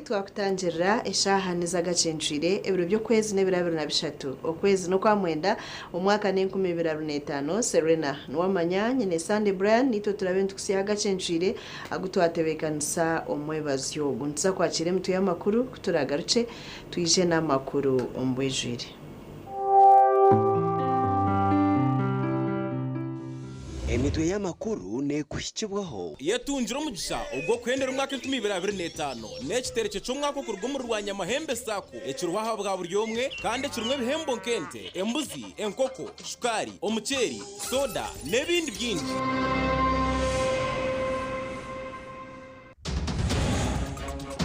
Twakutangirira eshaaha n'ez'agacencwire, ebiro by'okwezi n'ebiro 23, okwezi n'okwamwenda, omwaka n'enkumi ibiri abiri n'etaano. Serena Niwamanya, nyine Sunday Brian, naitwe turabe nitukutsyaho agacencwire agu twatebeekanisa omwebazyo ogu. Nituza kwakiira emitwe y'amakuru ku turaagarukye twije n'amakuru omu bwijwire. Emitwe y'amakuru neekuhikibwaho. Yetungire omugisha ogw'okuhendera omwaka 2025 n'ekiterekye ky'omwaka okuruga omuri Rwanyamahembe Sacco ekiriho aha bwa buri omwe kandi ekirimu ebihembo nk'ente, embuzi, enkoko, shukaari, omuceeri, soda n'ebindi bingi.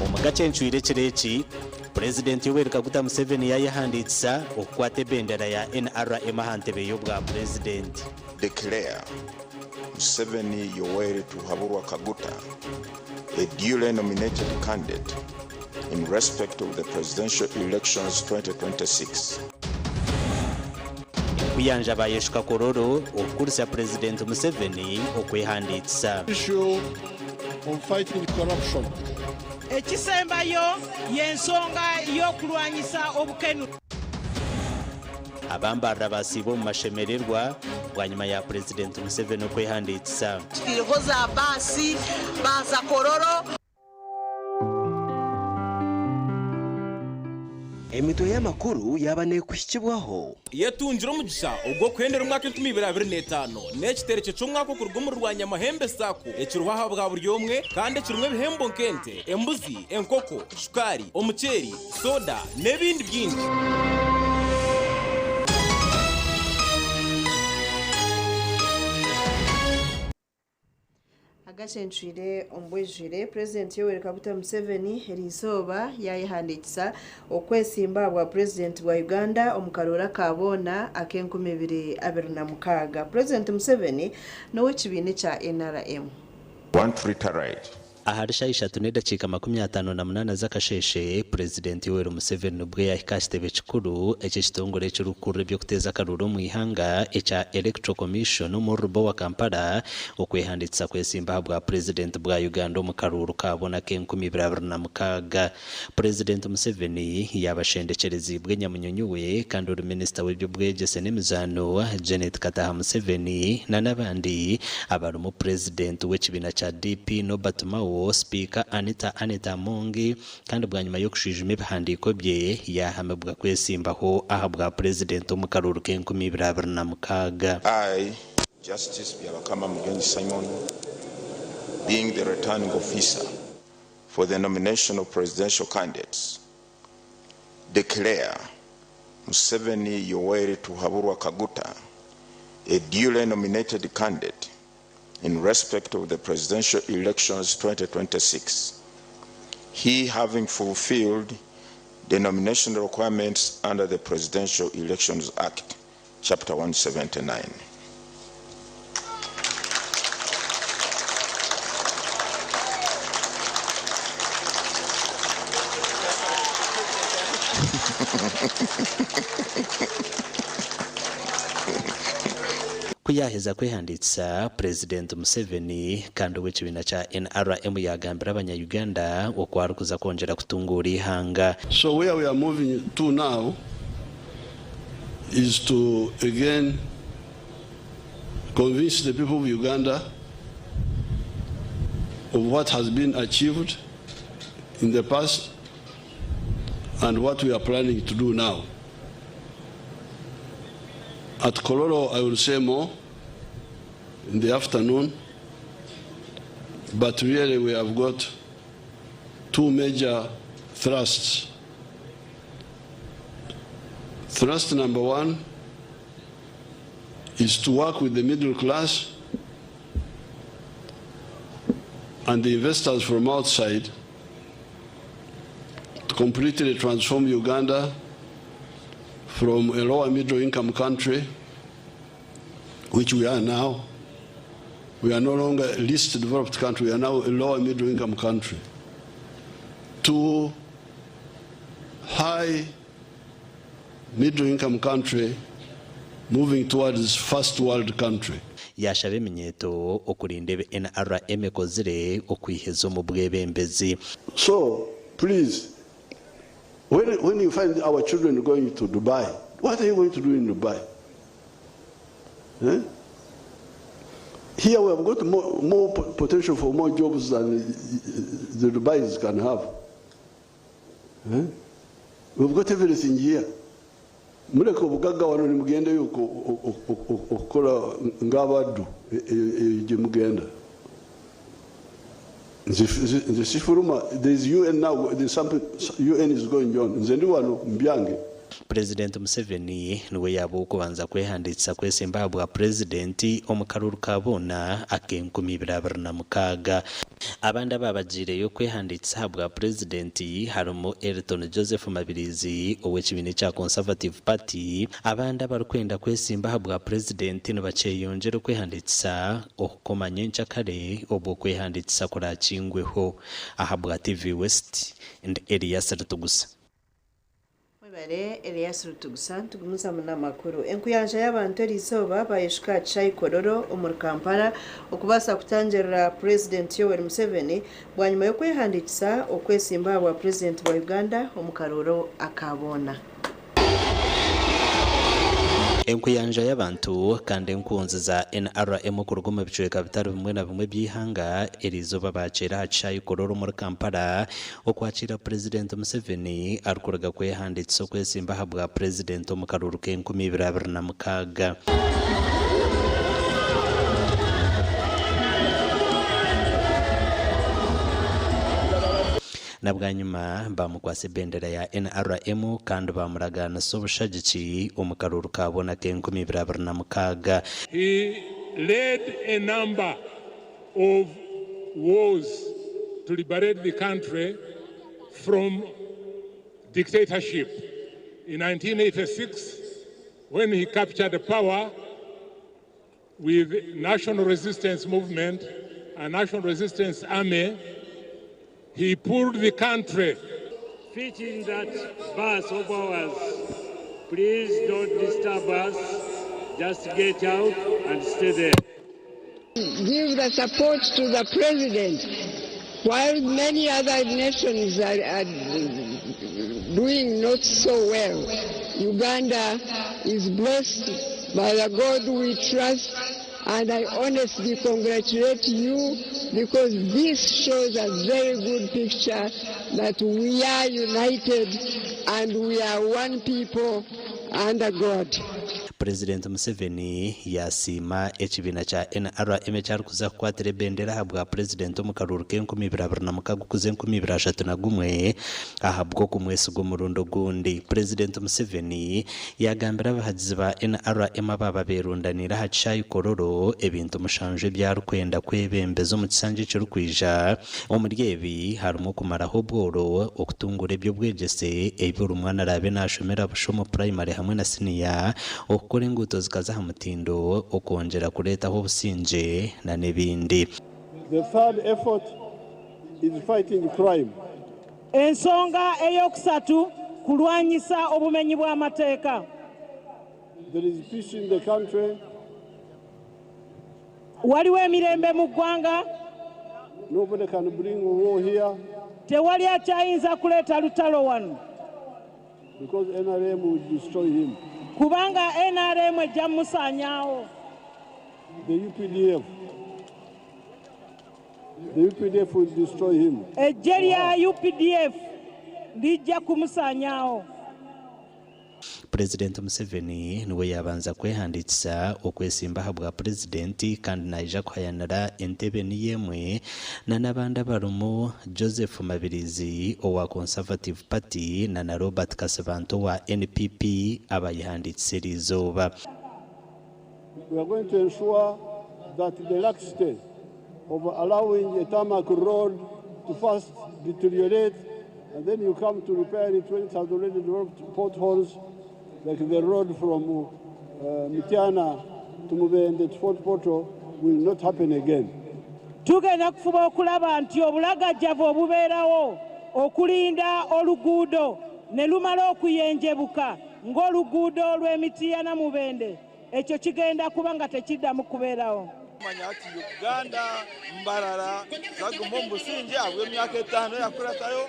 Omu gacencwire ekiro eki, Purezidenti Yoweri Kaguta Museveni yaayehandiikisa okukwata ebendera ya NRM aha ntebe y'obwa Purezidenti. Declare Museveni Yoweri Tuhaburwa Kaguta a duly nominated candidate in respect of the presidential elections 2026. Enkuyanja baayeshuka Kololo okukurisa Purezidenti Museveni okwehandiikisa. Issue of fighting corruption. Ekisembayo y'ensonga y'okurwanyisa obukenu. Abambarira basiiba omu mashemererwa bwanyima ya Purezidenti Museveni okwehandiikisa. Tutaireho za baasi baaza Kololo. Emitwe y'amakuru yaaba neekuhikibwaho. Yetungire omugisha ogw'okuhendera omwaka 2025 n'ekiterekye ky'omwaka okuruga omuri Rwanyamahembe Sacco ekiriho aha bwa buri omwe kandi ekirimu ebihembo nk'ente, embuzi, enkoko, shukaari, omuceeri, soda n'ebindi bingi. Agacencwire omu bwijwire, Purezidenti Yoweri Kaguta Museveni eriizooba yaayehandiikisa okwesimba ahabwa Purezidenti bwa Uganda omu karooro aka boona ak'enkumi ibiri abiri na mukaaga. Purezidenti Museveni n'ow'ekibiina ekya NRM. Want to reiterate Ahari shaaha ishatu n'edakiika 58 z'akasheeshe, Purezidenti Yoweri Museveni nibwo yaahika aha kitebe kikuru eky'ekitongore ekirikukurira eby'okuteeza akaruuru omu ihanga ekya Electoral Commission omu Rubowa, Kampala okwehandiikisa kwesimba aha bwa Purezidenti bwa Uganda omu karuuru ka boona ak'enkumi ibiri abiri na mukaaga. Purezidenti Museveni yaaba ashendekyereziibwe nyamunyonyi we kandi ori minisita w'eby'obwegyese n'emizaano, Janet Kataha Museveni na n'abandi abarimu Purezidenti w'ekibiina kya DP, Norbert Mao, Sipiika Anita Annet Among kandi bwanyima y'okushwijuma ebihandiiko bye yaahamibwa kwesimbaho aha bwa Purezidenti omu karuuru k'enkumi ibiri abiri na mukaaga. I, Justice Byabakama Mugyenyi Simon, being the returning officer for the nomination of presidential candidates, declare Museveni Yoweri Tuhaburwa Kaguta a duly nominated candidate in respect of the presidential elections 2026, he having fulfilled the nomination requirements under the Presidential Elections Act, Chapter 179. Ku yaaheza kwehandiikisa, Purezidenti Museveni kandi ow'ekibiina kya NRM yaagambira abanya-Uganda oku arikuza kwongyera kutunguura eihanga. So where we are moving to now is to again convince the people of Uganda of what has been achieved in the past and what we are planning to do now. At Kololo, I will say more in the afternoon, but really we have got two major thrusts. Thrust number one is to work with the middle class and the investors from outside to completely transform Uganda from a lower middle income country, which we are now. We are no longer a least developed country, we are now a lower middle income country, to high middle income country moving towards first world country. Yaashaba eminyeeto okurinda ebi NRM ekozire okwiheza omu bwebembezi. So, Please, when you find our children going to Dubai, what are you going to do in Dubai? Eh? Here we have got more potential for more jobs than the Dubais can have. Eh? We've got everything here. Muleke obugagga wano nimugendeyo okukola ng'abaddu eyo gye mugenda. Nze sifuluma. There is UN now, there's something UN is going on. Nze ndi wano mbyange. Purezidenti Museveni niwe yaaba ow'okubanza kwehandiikisa kwesimba aha bwa purezidenti omu karuuru ka boona ak'enkumi ibiri abiri na mukaaga. Abandi abaabagiireyo kwehandiikisa aha bwa purezidenti harimu Elton Joseph Mabirizi ow'ekibiina ekya Conservative Party. Abandi abarikwenda kwesimba aha bwa purezidenti nibakyeyongyera okwehandiikisa okukoma nyenkyakare obwo okwehandiikisa kuraakingweho. Aha bwa TV West, ndi Elias Ritugusa. Mwebare Elias Rutugusa nitugumizamu n'amakuru. Enkuyanja y'abantu eriizooba bayeshuka aha kishaayi Kololo omuri Kampala okubaasa kutangirira Purezidenti Yoweri Museveni bwanyima y'okwehandiikisa okwesimba ahabwa Purezidenti wa Uganda omu karuuru aka boona. Enkuyanja y'abantu kandi enkunzi za NRM kuruga omu bicweka bitari bimwe na bimwe eby'eihanga eriizooba baakyera aha kishaayi Kololo omuri Kampala Okwakiira Purezidenti Museveni arikuruga kwehandiikisa okwesimba aha bwa Purezidenti omu karuuru k'enkumi ibiri 26. Na bwanyima baamukwatsa ebendera ya NRM kandi baamuragaanisa obushagiki omu karuuru ka boona ak'enkumi ibiri 26. He led a number of wars to liberate the country from dictatorship. In 1986, when he captured power with National Resistance Movement and National Resistance Army, he pulled the country. Fit in that bus of ours. Please don't disturb us. Just get out and stay there. Give the support to the president while many other nations are doing not so well. Uganda is blessed by the God we trust, and I honestly congratulate you because this shows a very good picture that we are united and we are one people under God. Purezidenti Museveni yaasiima ekibiina kya NRM eki arikuza kukwatira ebendera ahabwa Purezidenti omu karuuru k'enkumi ibiri abiri na mukaaga okuza enkumi ibiri ashatu na gumwe ahabw'okumwesiga omurundi ogundi. Purezidenti Museveni yaagambira abahagizi ba NRM abaaba beerundaniire aha kishaayi Kololo ebintu mushanju ebi arikwenda kwebembeza omu kisanja ekirikwija. Omuri ebi harimu okumaraho obworo, okutunguura eby'obwegyese ebi buri mwana araabe naashomera busha omu purayimare hamwe na siniya, okukora enguuto zikaza aha mutindo, okwongyera kureetaho obusingye n'ebindi. The third effort is fighting crime. Ensonga ey'okusatu kulwanyisa obumenyi bw'amateeka. There is peace in the country. Waliwo emirembe mu ggwanga. Nobody can bring war here. Tewali akyayinza kuleeta lutalo wano. Because NRM will destroy him. Kubanga NRM ejja musaanyaawo. The UPDF. The UPDF will destroy him. Eggye lya UPDF lijja kumusaanyaawo. Purezidenti Museveni niwe yaabanza kwehandiikisa okwesimba aha bwa Purezidenti kandi naija kuhayanira entebe niyo emwe na n'abandi abarimu Joseph Mabirizi owa Conservative Party na na Robert Kasibantu owa NPP abayehandiikisa eriizooba. We are going to ensure that the laxity of allowing a tarmac road to first deteriorate and then you come to repair it when it has already developed potholes, like the road from Mityana to Mubende to Fort Portal, will not happen again. Tugenda kufuba okulaba nti obulagajjavu obubeerawo okulinda oluguudo ne lumala okuyenjebuka ng'oluguudo lw'Emityana Mubende, ekyo kigenda kuba nga tekiddamu kubeerawo. Manya ati Uganda Mbarara zaguma omu busingye ahabw'emyaka 5 eyakuratayo.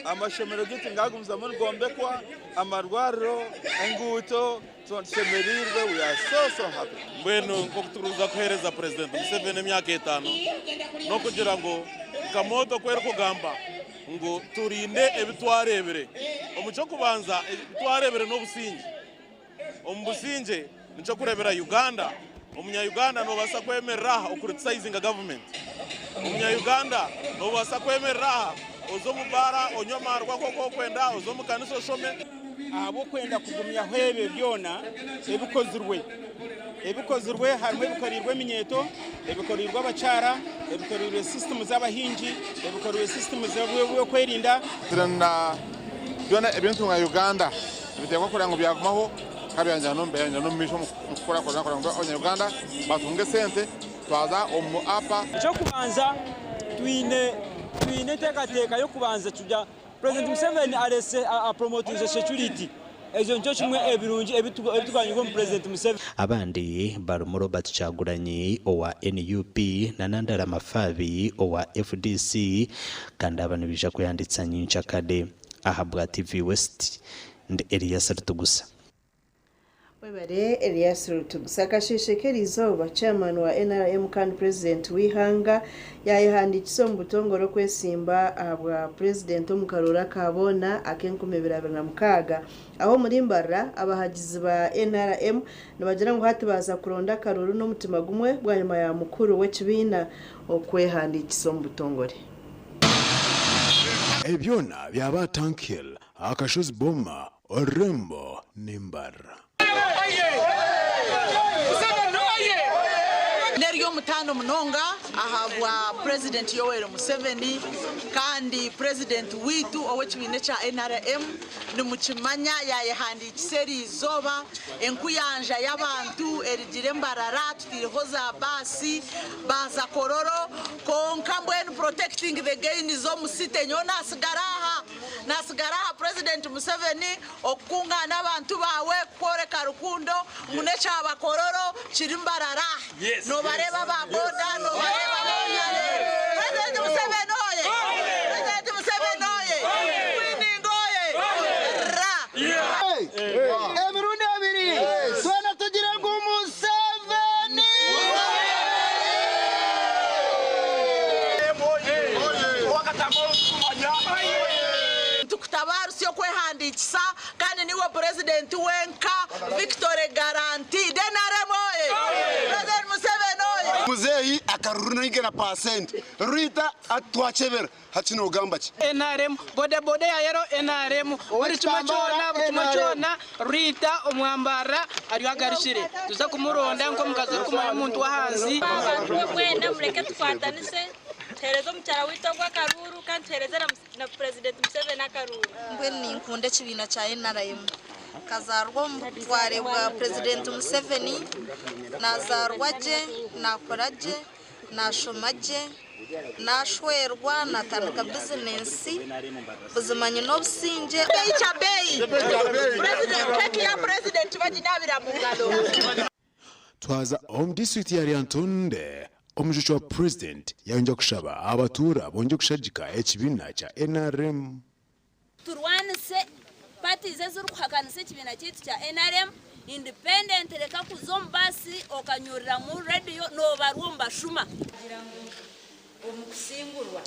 Amashomero gaitu ngagumizamu nigombekwa, amarwariro, enguuto, so tushemereirwe, we are so so happy. Mbwenu nk'oku turikuza kuheereza Purezidenti Museveni emyaka etaano n'okugira ngu nka mooto ku erikugamba ngu turinde ebi twareebire. Omu ky'okubanza ebi twareebire n'obusingye. Omu busingye nikyo kureebera Uganda. Omunya Uganda nobaasa kwemerera aha okuritisayizinga gavumenti. Omunya Uganda nobaasa kwemerera aha oze omu baara onywe amaarwa nk'oku orikwenda, oze omu kanisa oshome. Ahabw'okwenda kugumyaho ebyo byona ebikozirwe, ebikozirwe harimu ebikoreirwe eminyeeto, ebikoreirwe abakyara, ebikoreirwe sisitimu z'abahingi, ebikoreirwe sisitimu z'ebyokwerinda. Na byona ebintu nka Uganda nibiteekwa kureba ngu byagumaho kandi byayongyera n'omu maisho omu kukurakurana kureba ngu abanya Uganda batunga esente twaza omu APA. Eky'okubanza twine twine enteekateeka y'okubanza tugira Purezidenti Museveni aretse apromotinze security ekyo nikyo kimwe ebirungi ebituganyirwe omu Purezidenti Museveni. Abandi barimu Robert Kyagulanyi owa NUP na Nandala Mafabi owa FDC kandi aba nibaija kwehandiikisa nyenkyakare. Ahabwa TV West, ndi Elias Rutugusa. Webare Elias Rutugusa. Akasheeshe k'eriizooba, Chairman wa nrm kandi Purezidenti w'eihanga yaayehandiikisa omu butongore okwesimba ahabwa Purezidenti omu karuuru aka boona ak'enkumi ibiri abiri na mukaaga. Aho omuri Mbarara, abahagizi ba nrm nibagira ngu hati baaza kuronda akaruuru n'omutima gumwe bwanyima ya mukuru w'ekibiina okwehandiikisa omu butongore. Ebi byona byaba Tankhill, akashozi Boma, orurembo n'Mbarara. N'ery'omutaano munonga ahabwa Purezidenti Yoweri Museveni kandi Purezidenti waitu ow'ekibiina ekya NRM nimukimanya yaayehandiikisa eriizooba enkuyanja y'abantu erugire Mbarara tutaireho za baasi baaza Kololo kwonka mbwenu protecting the gains omu city nyowe nasigara aha nasigara aha Purezidenti Museveni okukungaana abantu baawe kukworeka rukundo ngu n'ekyaba Kololo kiri Mbarara nobareeba aba boda nobareeba ab'onyare Purezidenti Museveni oye! Purezidenti Museveni oye! Winning oye! Ra! Emirundi ebiri twena tugire ngu Museveni! Nitukutabaarusya okwehandiikisa kandi niiwe Purezidenti wenka victory guaranteed. NRM oye! President Museveni oye! Muzeeyi akaruru naigana paasenti Rita ati twakyebera hati nogamba ki? Nrm, boda boda ya yellow nrm, buri kimwe kyona buri kimwe kyona Rita omwambarra ariyo agarukire tuze kumuronda nk'omukazi orikumanya omuntu w'ahansi. Abantu mwe mwena mureke tukwatanise tuheereze omukyara waitu ogu akaruuru kandi tuheereze na Purezidenti Museveni akaruuru. Mbwenu ninkunda ekibiina kya nrm. Nkazaarwa omu butware bwa Purezidenti Museveni, nazaarwa gye, nakora gye, nashoma gye, nashwerwa, natandika bizinensi, buzima nyine obusingye. Beyi kya beyi! Keki ya Purezidenti baginabira mu ngaro. Twaza omu disiturikiti ya Lyantonde, omujuki wa Purezidenti yayongyera kushaba abatuura bongye kushagika ekibiina kya NRM. Turwanise parties ezirikuhakanisa ekibiina kyaitu kya nrm, independent reka kuza omu baasi okanyuriramu rediyo noobarwa omu bashuma. Kugira ngu omu kusingurwa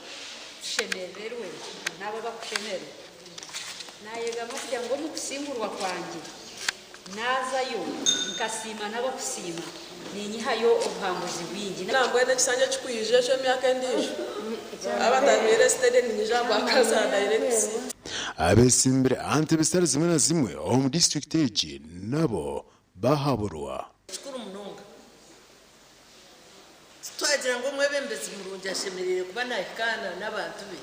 tushemerererwe n'abo abakushemererwa. Naayegamba kugira ngu omu kusingurwa kwangye naazayo nkasiima n'abakusiima, ninyihayo obuhanguzi bwingi. Nambwenu ekisanja ekikwija eky'emyaka endiijo abatarwaire steady niinyija kwaka za direct seat. Abetsimbire aha ntebe zitari zimwe na zimwe omu disiturikiti egi nabo bahaburwa. Kikuru munonga. Titwagira ngu omwebembezi murungi ashemereire kuba naahikaana n'abantu be.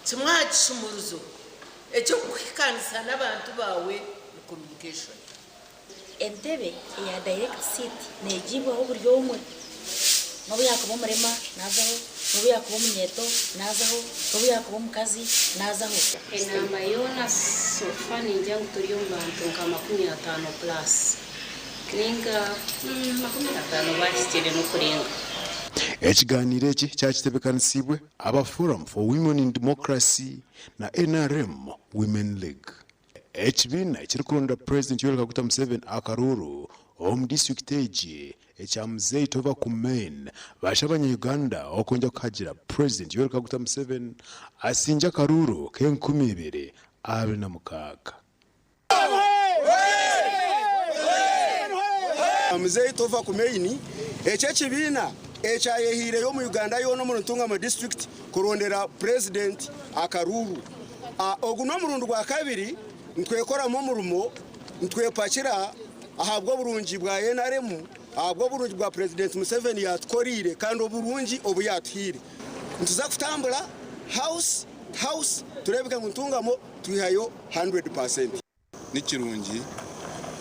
Kimwe aha kishumuruzo eky'okuhikaanisa n'abantu baawe ni communication. Entebe eya direct seat negiibwaho buri omwe. N'obu yaakuba omurema naazaho, n'obu yaakuba omunyeeto naazaho, n'obu yaakuba omukazi naazaho. Enaama yoona so far ningira ngu turi omu bantu nka 50 plus ninga 50 bahikire n'okurenga. Ekigaaniiro eki kyakitebeekanisiibwe aba Forum for Women in Democracy na nrm Women League. Ekibiina ekirikurondera Purezidenti Yoweri Kaguta Museveni akaruuru omu disiturikiti egi ekya Muzei Tova Ku Main baashaba abanya-Uganda okwongera kuhagira Purezidenti Yoweri Kaguta Museveni asingye akaruuru k'enkumi 2026. Muzei Tova Ku Main, eki ekibiina ekyayehaireyo omu Uganda yoona omuri Ntungamo District kurondera Purezidenti akaruuru. Ogu n'omurundi gwakabiri nitwekoramu omurimo nitwepakira ahabw'oburungi bwa nrm, ahabw'oburungi bwa Purezidenti Museveni yatukoreire kandi oburungi obu yatuhaire. Nituza kutambura house to house tureebeke ngu Ntungamo twihayo 100%. Ni kirungi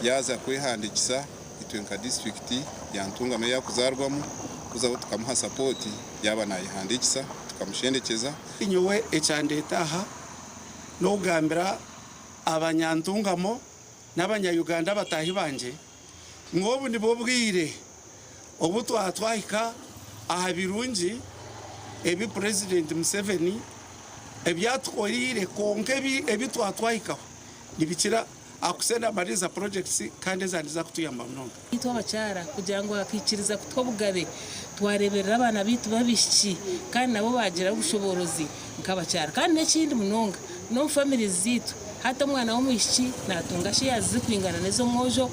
yaaza kwehandiikisa itwe nka disiturikiti ya Ntungamo ei arikuzaarwamu kuzaho tukamuha sapooti yaaba naayehandiikisa tukamushendekyeza. Nyowe ekyandeeta aha n'okugambira abanyantungamo n'abanya-Uganda bataahi bangye ngu obu nibwo bwire obu twaba twahika aha birungi ebi Purezidenti Museveni ebi atukoreire kwonka ebi twaba twahikaho nibikira aha kusenda amariiriza projects kandi ezandi zakutuyamba munonga. Itwe abakyara kugira ngu akaikiriza kutuha obugabe twareeberera abaana baitu b'abaishiki kandi nabo baagira obushoboorozi nk'abakyara. Kandi n'ekindi munonga n'omu families zaitu hati omwana w'omwishiki naatunga shares zirikwingana n'ez'omwojo.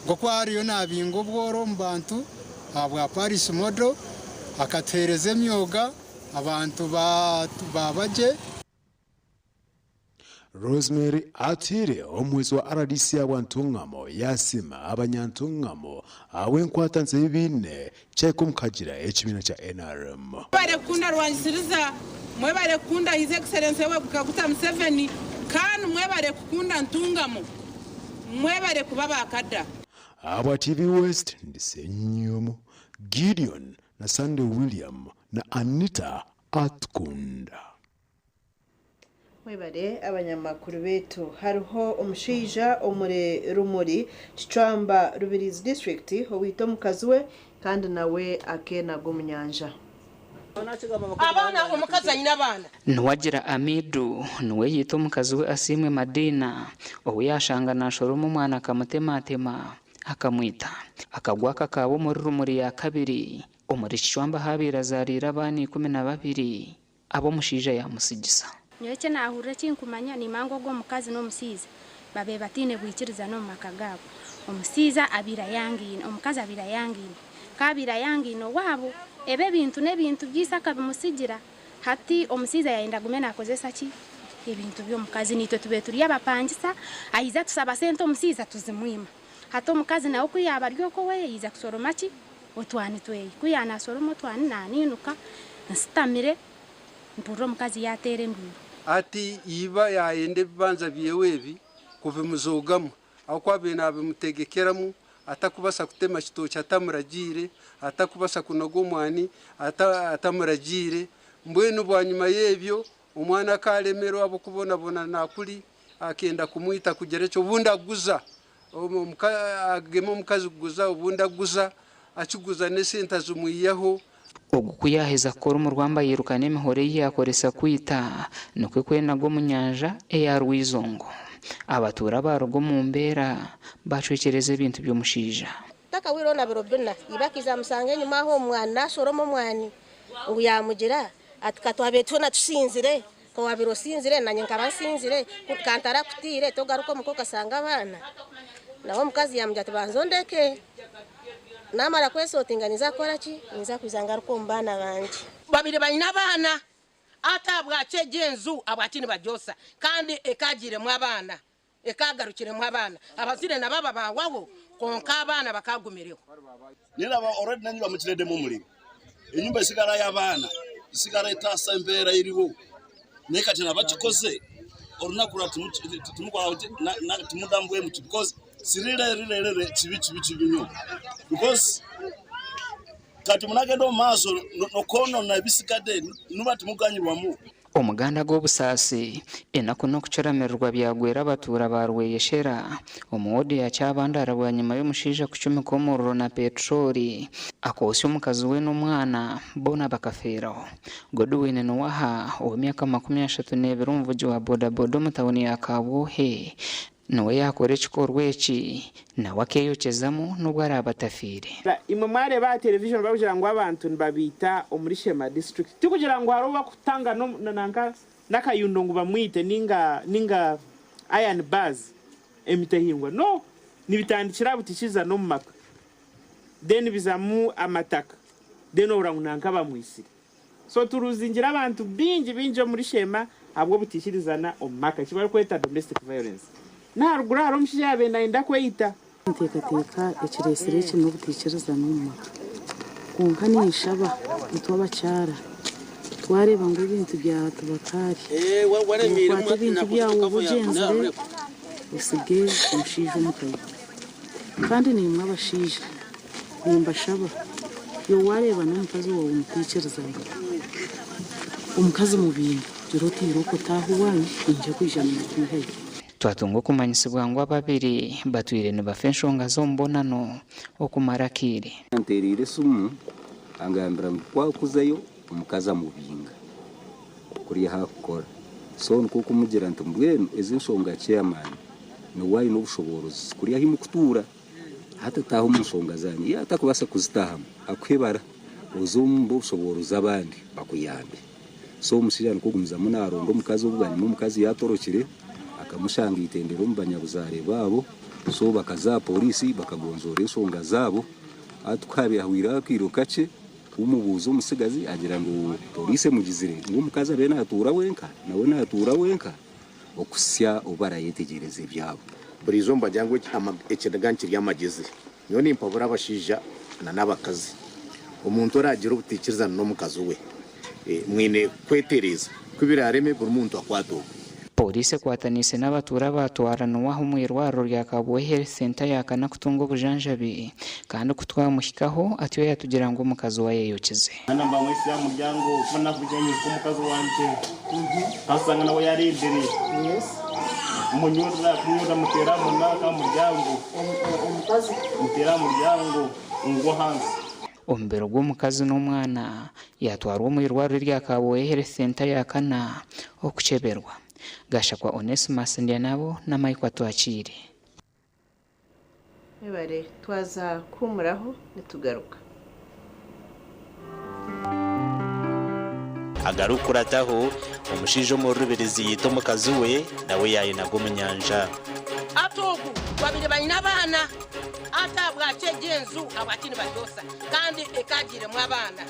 Nk'oku ariyo naabinga obworo omu bantu ahabwa Parish Model, akatuheereza emyoga abantu baaba gye. Rosemary Atuhaire omuhwezi wa rdc ahabwa Ntungamo yasiima abanyantungamo ahabw'enkwatanisa ei baine kyahika omu kuhagira ekibiina kya nrm. Mwebare kukunda Rwangisiriza, mwebare kukunda His Excellency Yoweri Kaguta Museveni kandi mwebare kukunda Ntungamo, mwebare kuba ba kada. Ahabwa TV West, ndi Ssenyomo Gideon na Sunday William na Anita Atukunda. Mwebare abanyamakuru beitu. Hariho omushaija omuri Rumuri, Kicwamba, Rubirizi disiturikiti owaita omukazi we kandi nawe akeenaga omu nyanja. Abaana, omukazi aine abaana. Nuwagira Amidu niwe yaita omukazi we Asiimwe Madina ou yaashanga naashoroma omwana akamutematema akamwita. Akagwa akakaaba omuri Rumuri ya kabiri omuri Kicwamba ahu abaire azaariire abaana 12. Ab'omushaija yaamusigisa. Nyowe eki naahurira eki nkumanya, nimanya ngu ogwo mukazi n'omusaiza babaire bataine bwikirizana omu maka gaabo. Omusaiza abaire ayangaine, omukazi abaire ayangaine. Ku abaire ayangaine owaabo, ebi ebintu n'ebintu by'eise akabimutsigira. Hati omusaiza yaayenda agume naakozesa ki? Ebintu by'omukazi. Naitwe tubaire turi abapangisa, aija atusaba sente omusaiza tuzimwima. Hati omukazi nawe ku yaaba ari okwo we yaija kushoroma ki? Otwani tweye. Ku yaanaasoroma otwani naaniinuka nsitamire mpurira omukazi yaateera enduuru. Ati iba yaayenda ebibanja byewe ebi kubimuzoogamu, ahabw'okuba abaire naabimutegekeramu, atakubasa kutema kitookye atamuragiire, atakubasa kunoga omwani atamuragiire. Mbwenu bwanyima y'ebyo omwana akaaremerwa ahabw'okubonabona naakuri, akenda kumwita kugira eki obundi aguza. Agema omukazi kuguza obundi aguza, akiguza n'esente azimwihaho. Ogu ku yaaheza kukora omu rwamba yairuka n'emihoro ei yaakoresa kwita, nikwo kwenaga omu nyanja eya Rwizongo. Abatuura baaruga omu mbeera, baacwekyereza ebintu by'omushaija. Takahwire na biro bina, iba akaija amushanga enyima aho omu mwani naashoroma omwani, ngu yaamugira ati, Ka twabaire twena tusinzire, ka waabaire osinzire naanye nkaba nsinzire, ka ntarakutiire togaruka omuka okashanga abaana. Nawe omukazi yaamugira ati, Banza ondeke, naamara kwesootinga ninza kukora ki? Ninza kwija ngaruke omu baana bangye. Babaire baine abaana, hati ahabwaki egyo enju ahabwaki nibagyosa kandi ekaagiiremu abaana? Ekaagarukiremu abaana. Abazaire nabo aba baahwaho, kwonka abaana bakaagumireho. Niraba already n'enyumba mukireedemu omuriro. Enyumba esigara y'abaana, esigara etaasa embeera eriho. Naye kati nabakikoze orunaku rwa timugambwe muti because sirire rire rire kibi kibi kibi nnyo because kati munagenda omu maaso n'okwonona ebisigadde nuba timuganyirwamu. Omuganda gw'obusaasi, enaku n'okucuramirirwa byagwera abatuura ba Rweyeshera omu woodi ya Kyabandara bwanyima y'omushaija kucumika omuriro na petroli akoosya omukazi we n'omwana boona bakafeeraho. Godwin Nuwaha ow'emyaka 32 omuvugi wa bodaboda omu tauni ya Kabwohe Niwe yaakora ekikorwa eki, nawe akeeyokyezamu n'obu araabe atafiire. Imwe mwareeba aha television bakugira ngu abantu nibabiita omuri Sheema district tikugira ngu hariho owubakutanga nanka nakayundo ngu bamwite ninga ninga iron bars emitehingwa no nibitandikira aha butikiza nomumaka then bizamu amataka then ohurira ngu nanka bamwisire. So turuzingira abantu baingi baingi omuri Sheema ahabw'obutaikirizana omu maka eki barikweta domestic violence. N'aharuguru hariho omushaija yaabaire nayenda kweyita. Ninteekateeka ekireetsire eki n'obutaikirizana omu maka. Kwonka ninshaba itwe abakyara twareeba ngu ebintu byatuba kaari, okwate ebintu byawe obe ogyenzire osige omushaija omuka ye. Kandi naimwe abashaija Nimbashaba, iwe waareeba n'omukazi waawe mutaikirizana, omukazi mubinga, gira oti irooko taaha owaanyu, niinyija kwija niinkwihayo. Twatunga okumanyisibwa ngu ababiri batwire nibafa enshonga z'omubonano okumara akaire. Anteereire esimu angambira ngu ku akuzayo omukazi amubinga kuriya ahu akukora. So nikwo kumugira nti mbwenu ezi enshonga chairman niwe aine obushoboorozi kuriya ahu mukutuura. Hati taaha omu nshonga zaanyu. Yaaba atakubaasa kuzitaahamu, akuhe ebara oze omu b'obushoboorozi abandi bakuyambe. So omushaija nikwo kugumizamu naaronda omukazi obu bwanyima omukazi yaatorokire akamushanga eitendero omu banyabuzaare baabo. So bakaza aha pooriisi bakagonjoora enshonga zaabo. Hati ku haabaire hahwireho akaire kakye, kumubuuza omutsigazi agira ngu pooriisi emugizire ngu omukazi abe naatuura wenka nawe naatuura wenka. okuhitsya obu barayetegyereza ebyabo. Buriijo nibagira ngu ekiniga nikirya amagyezi. Nyowe nimpabura abashaija n'abakazi, omuntu oraagira obutaikirizana n'omukazi we, mwine kwetereeza. Ku biraareme buri muntu akwate ogwe. Pooriisi ekwataniise n'abatuura baatwara Noah omu irwariro rya Kabwohe Health Centre yaakana kutunga obujanjabi kandi ku twamuhikaho atyo yaatugira ngu omukazi we ayeyokize. Nana mba mwitsire aha muryango kuba nakugira nyijuka omukazi wangye nkasanga nawe yarembire munyurura kunyurura muteera aha munanka aha muryango muteera aha muryango ngwa ahansi. Omubiri gw'omukazi n'omwana yatwarwa omu irwariro erya Kabwohe Health Centre yakana okukyeberwa. Gashakwa Onesmus Ndyanabo na Michael Atwakiire. Mwebare twaza kuhumuraho nitugaruka. Agarikukurataho, omushaija omurubirizi yaita omukazi we, nawe yaayenaga omu nyanja. Ati ogu babire baine abaana, ati ahabwaki egi enju ahabwaki nibagyosa kandi ekaagiiremu abaana.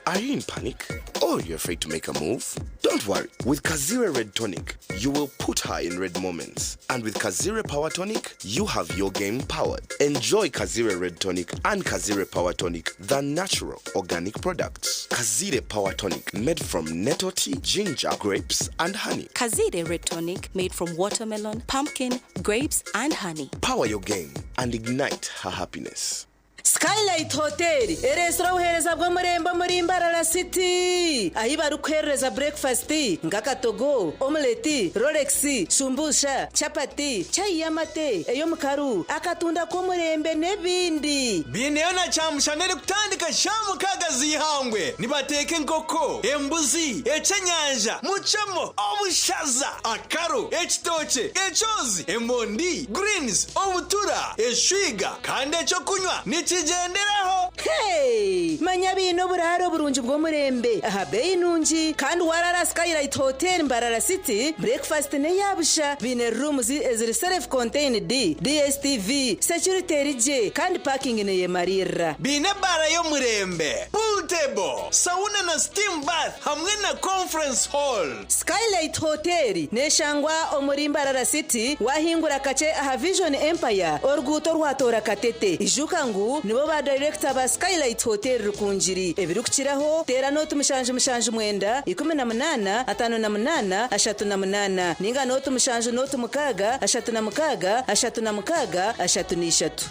Are you in panic or you're afraid to make a move? Don't worry. With Kazire Red Tonic, you will put her in red moments. And with Kazire Power Tonic, you have your game powered. Enjoy Kazire Red Tonic and Kazire Power Tonic, the natural organic products. Kazire Power Tonic, made from nettle tea, ginger, grapes, and honey. Kazire Red Tonic, made from watermelon, pumpkin, grapes, and honey. Power your game and ignite her happiness. Skylight Hotel ereetsire obuheereza bw'omurembe omuri Mbarara City ahi barikuheerereza burekifasiti nk'akatogo, omuleti, rolex, shumbusha, chapati, chai y'amate, ey'omukaru, akatunda k'omurembe n'ebindi. Baineyo na kyamushana erikutandika shaaha mukaaga z'eihangwe. Nibateeka enkoko, embuzi, eky'enyanja, mucemo, obushaza, akaru, ekitookye, ekyozi, emondi, greens, obutura, eshwiga kandi eky'okunywa nikigyenderaho. Hey! Manya baine oburaaro burungi bw'omurembe aha beeyi nungi kandi waaraara aha Skylight Hotel Mbarara City, bureekifasiti n'eya busha. Baine rooms eziri self contained, DSTV, security eri gye kandi parking neyemariirira. Baine ebaara y'omurembe, pool table, sauna na steam bath hamwe na conference hall. Skylight Hotel neshangwa omuri Mbarara City wahingura kakye aha Vision Empire oruguuto orwatoora Katete. Ijuka ngu nibo ba dayirekita ba. aha Skylight Hotel Rukungiri. Ebirikukiraho teera nooti 779 18 58 38 ninga nooti 7 nooti 6 36 36 33.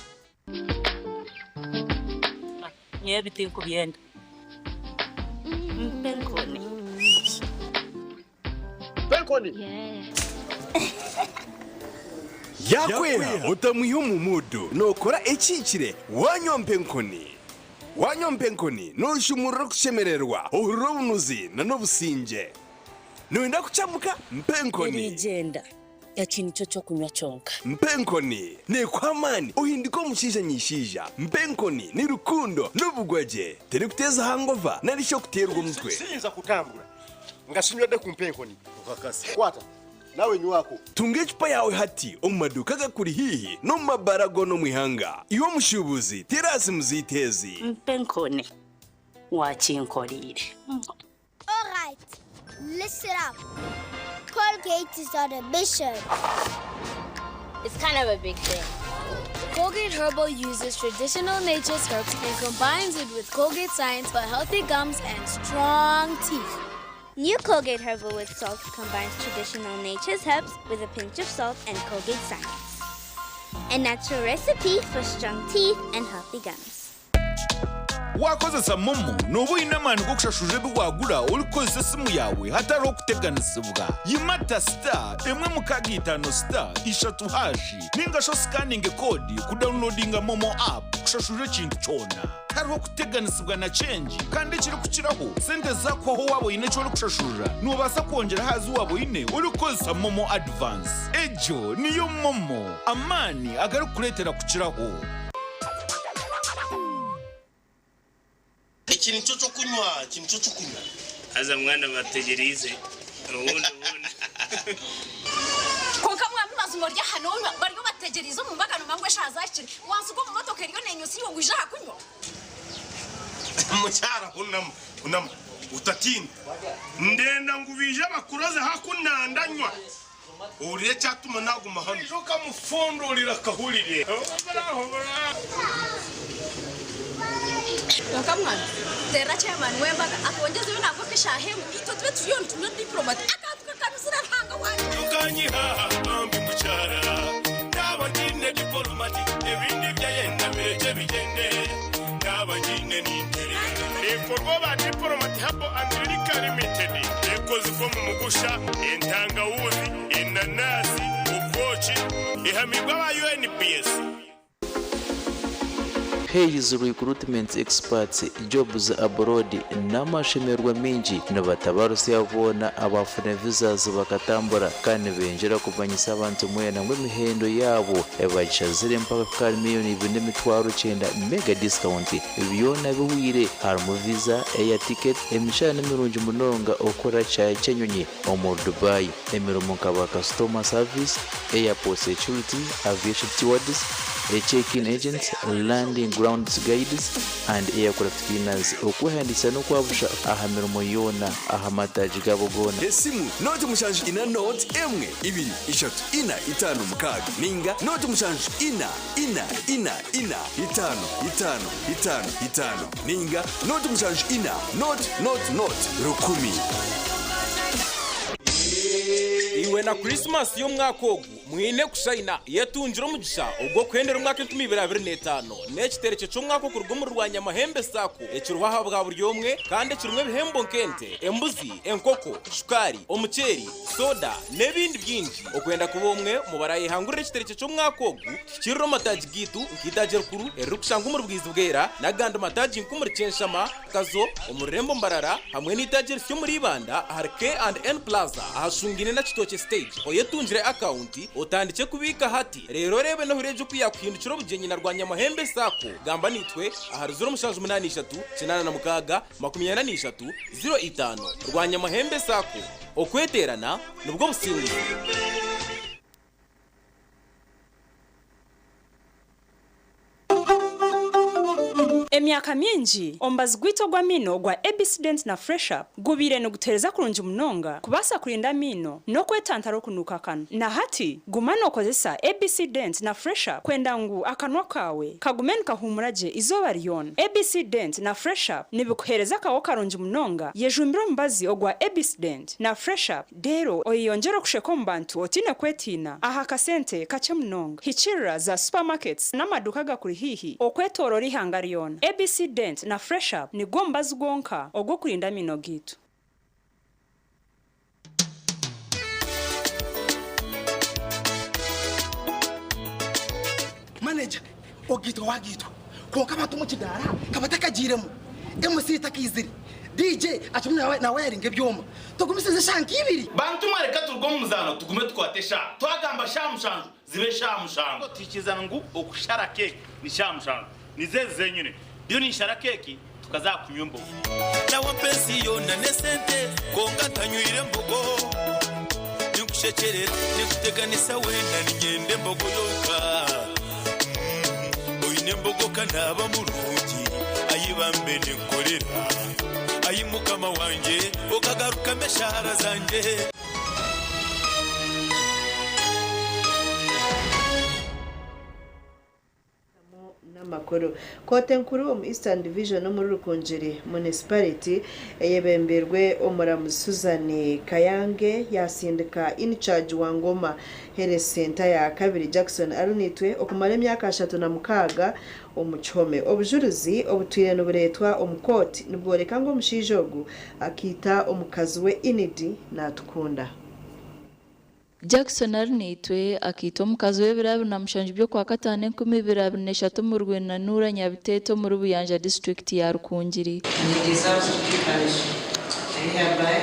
Nyowe ebi tinkubyenda. Mpa enkoni. Mpa enkoni. Yaakwera otamwiha omu muudu nookora ekihikire waanywa mpa enkoni. Waanywa mpa enkoni nooshumurura okushemererwa, ohurira obunuzi n'obusingye. Nooyenda kukyamuka? Mpa enkoni. Eriigyenda. Eki nikyo ky'okunywa kyonka. Mpa enkoni neekuha amaani ohinduke omushaija nyishaija. Mpa enkoni ni rukundo n'obugwagye. Terikuteeza hangova nari shi okuteerwa omutwe. Siyinza kutambura nga sinywedde ku mpa enkoni. Okakasa. Kwata nawe nywako. Tunga ecupa yaawe hati omu maduuka agakuri haihi n'omu mabaara goona omu ihanga. Iwe omushuubuzi, teera aha simu zaitu ezi. Mpa enkoni waakinkoreire. Alright, listen up. Colgate is on a mission. It's kind of a big thing. Colgate Herbal uses traditional nature's herbs and combines it with Colgate science for healthy gums and strong teeth. New Colgate Herbal with Salt combines traditional nature's herbs with a pinch of salt and Colgate science. A natural recipe for strong teeth and healthy gums. Waakozesa MoMo, nooba oine amaani g'okushashurira ebi waagura orikukozesa esimu yaawe hatariho kuteganisibwa. Yimata star emwe mukaaga itaano star ishatu hashi nainga shi osikaninge koodi kudawunilodinga MoMo app kushashurira ekintu kyona. Tihariho kuteganisibwa na kyengi kandi ekirikukiraho, sente zaakuhwaho waaba oine eki orikushashurira, noobaasa kwongyera aha zi waaba oine orikukozesa MoMo Advance. Egyo niyo MoMo, amaani agarikukureetera kukiraho. Eki nikyo ky'okunywa, eki nikyo ky'okunywa. Haza mwana bategyereize obundi obundi. Kwonka mwami mazima ori aha nonywa bariyo bategyereize omu mbaga nomanya ngu eshaaha zahikire wansiga omu motoka eriyo nenyusa iwe ngu ija aha kunywa. Mukyara hunama, hunama, otatiina. Ndenda ngu baije bakuroze haku nandanywa. Ohurire ekyatuma naaguma hanu. Oija okamufundurira akahurire. Kwonka mwana, teerera chairman w'embaga atwongyezeyo nangwa nk'eshaaha emwe itwe tube turiyo nitunywa diplomat akantu kakanuzire Ruhanga wangye. Okanyiha aha bambi mukyara Naaba ngiine dipolomati Ebindi byayenda birekye bigyende Naaba ngiine nintere Ekorwa aba Diplomat Herbal and Liquor Limited Ekozirwe omu mugusha, entangawuzi, enanasi, obwoki, ehamiibwe aba UNBS. Hays Recruitment Experts Jobs Abroad n'amashemererwa maingi nibatabarusya boona abaafuna visas bakatambura kandi nibengyera kumanyisa abantu mwena ngu emihendo yaabo bagishazire mpaka kuhika ahari miriyoni ibiri n'emitwaro kyenda mega discount byona bihwire harimu visa, air ticket, emishara nimirungi munonga okukora kishaayi ky'enyonyi omuri Dubai emirimo nka ba customer service, airport security, aviation stewards, check-in agents, landing grounds guides and aircraft cleaners. Okwehandiikisa n'okwabusha aha mirimo yoona aha mataagi gaabo goona. Esimu, nooti 7 4 nooti 1 2 3 4 5 6 ninga nooti 7 4 4 4 4 5 5 5 5 ninga nooti 7 4 nooti nooti nooti 1000. Iwe na Krisimasi y'omwaka ogu mwine kushayina. Yetungire omugisha ogw'okuhendera omwaka 2025 n'ekiterekye ky'omwaka okuruga omuri Rwanyamahembe sacco ekiriho aha bwa buri omwe kandi ekirimu ebihembo nk'ente, embuzi, enkoko, shukaari, omuceeri, soda n'ebindi bingi. Okwenda kuba omwe omu barayehangurira ekiterekye ky'omwaka ogu, tuhikirire omu mataagi gaitu nk'eitaagi erikuru eririkushangwa omuri Bwizibwera n'agandi mataagi nk'omuri Kyenshama, Kazo, omu rurembo Mbarara hamwe n'eitaagi erisya omuri Ibanda ahari K and N Plaza ahashungaine na Kitookye Stage. Oyetungire akawunti otandikye kubiika hati reero oreebe n'ohurire gye oku yaakuhindukira obugyenyi na Rwanyamahembe sacco. Gamba naitwe ahari 0783 86 43 05. Rwanyamahembe sacco, okweteerana nibwo businguzi. Emyaka mingi, omubazi gwaitu ogw'amaino ogwa ABC Dent na Fresh Up gubaire nigutuheereza kurungi munonga kubaasa kurinda amaino n'okwetantara okunuuka akanwa. Na hati, guma nookozesa ABC Dent na Fresh Up kwenda ngu akanwa kaawe kagume nikahuumura gye eizooba ryona. ABC Dent na Fresh Up nibikuheereza akaho karungi munonga. Yejumbire omubazi ogwa ABC Dent na Fresh Up reero oyeyongyere okusheka omu bantu otaine kwetiina aha kasente kakye munonga. Hikiirira za supermarkets n'amaduuka agakuri haihi okwetooroora eihanga ryona. ABC Dent na Fresh Up nigwo mubazi gwonka ogw'okurinda amaino gaitu. Manager, ogaitwa wagaitwa kwonka abantu omu kidaara kabatakagiiremu, MC takaizire, DJ akirimu nawayaringa ebyoma, tugumisirize eshaaha nka ibiri. Bantu mwe reka turuge omu muzaano tugume tukwate eshaaha. Twagamba shaaha mushanju zibe shaaha mushanju. Tuhikirizana ngu okushara keeki ni shaaha mushanju. Nizo ezi zenyine. Ndiyo ninshara keeki tukaza aha kunywa embogo. Nawampa ensi yoona n'esente kwonka ntanywire mbogo. Ninkushekyerera, ninkuteganisa weena niinyenda embogo yonka. Oine embogo ka naaba murungi, ayi bambe ninkukorera. Ayi Mukama wangye, okagarukamu eshaara zangye. N'amakuru. Kooti enkuru omu Eastern Division omuri Rukungiri Municipality eyebembeirwe omuramuzi Susan Kayange yasindika In-charge wa Ngoma Health Centre ya kabiri Jackson Arunitwe okumara emyaka 36 omu kihome. Obujurizi obutwire nibureetwa omu kooti nibworeka ngu omushaija ogu akaita omukazi we Enid Natukunda. Jackson Arinaitwe akaita omukazi we ebiro 27 by'Okwakataano 2023 omu Rwenanura Nyabiteete omuri Buyanja disiturikiti ya Rukungiri. And he deserves to be punished. I hereby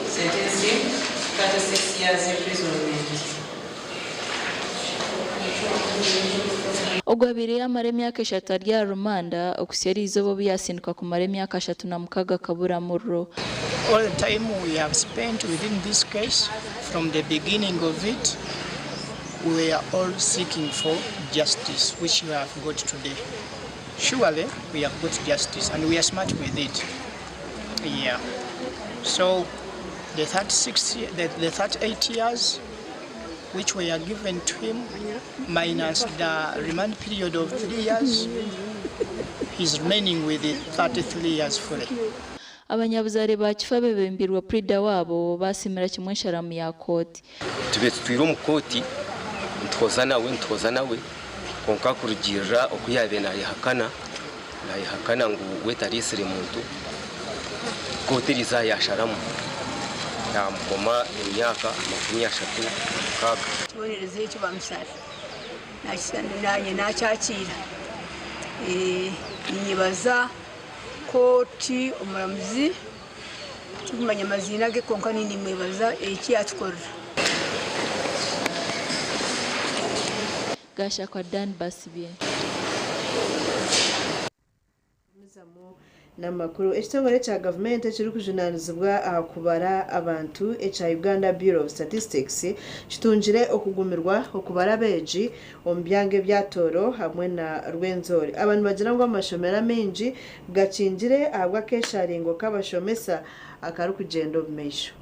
sentence him to 36 years imprisonment. Ogu abaire yaamara emyaka eshatu ari aha rumanda okuhitsya eriizooba obu yaasindikwa kumara emyaka 36 akabura muriro. All the time we have spent within this case, from the beginning of it, we are all seeking for justice, which we have got today. Surely we have got justice and we are smart with it. Yeah. So the 36, the 38 years which were given to him, minus the remand period of 3 years, he's remaining with the 33 years fully. Abanyabuzaare ba Kifa abebembirwe Puriida waabo baasimira kimwe ensharamu ya kooti. Tube tutwire omu kooti nituhoza nawe nituhoza nawe kwonka kurugiirira oku yaabaire naayehakana naayehakana ngu we tariitsire muntu, kooti eriiza yaasharamu yaamukoma emyaka 36. Ekibonerezo ekyo bamushara naanye naakyakiira. Ninyebaza kooti omuramuzi tikumanya maziina ge kwonka nimwebaza eki yatukorera. Gashakwa Dan Basibye. N'amakuru, ekitongore ekya gavumenti ekirikujunaanizibwa aha kubara abantu ekya Uganda Bureau of Statistics kitungire okugumirwa okubara abeegi omu byanga ebya Tooro hamwe na Rwenzori. Aba nibagira ngu amashomero amaingi gakingire ahabw'akesharingo k'abashomesa akarikugyenda omu maisho.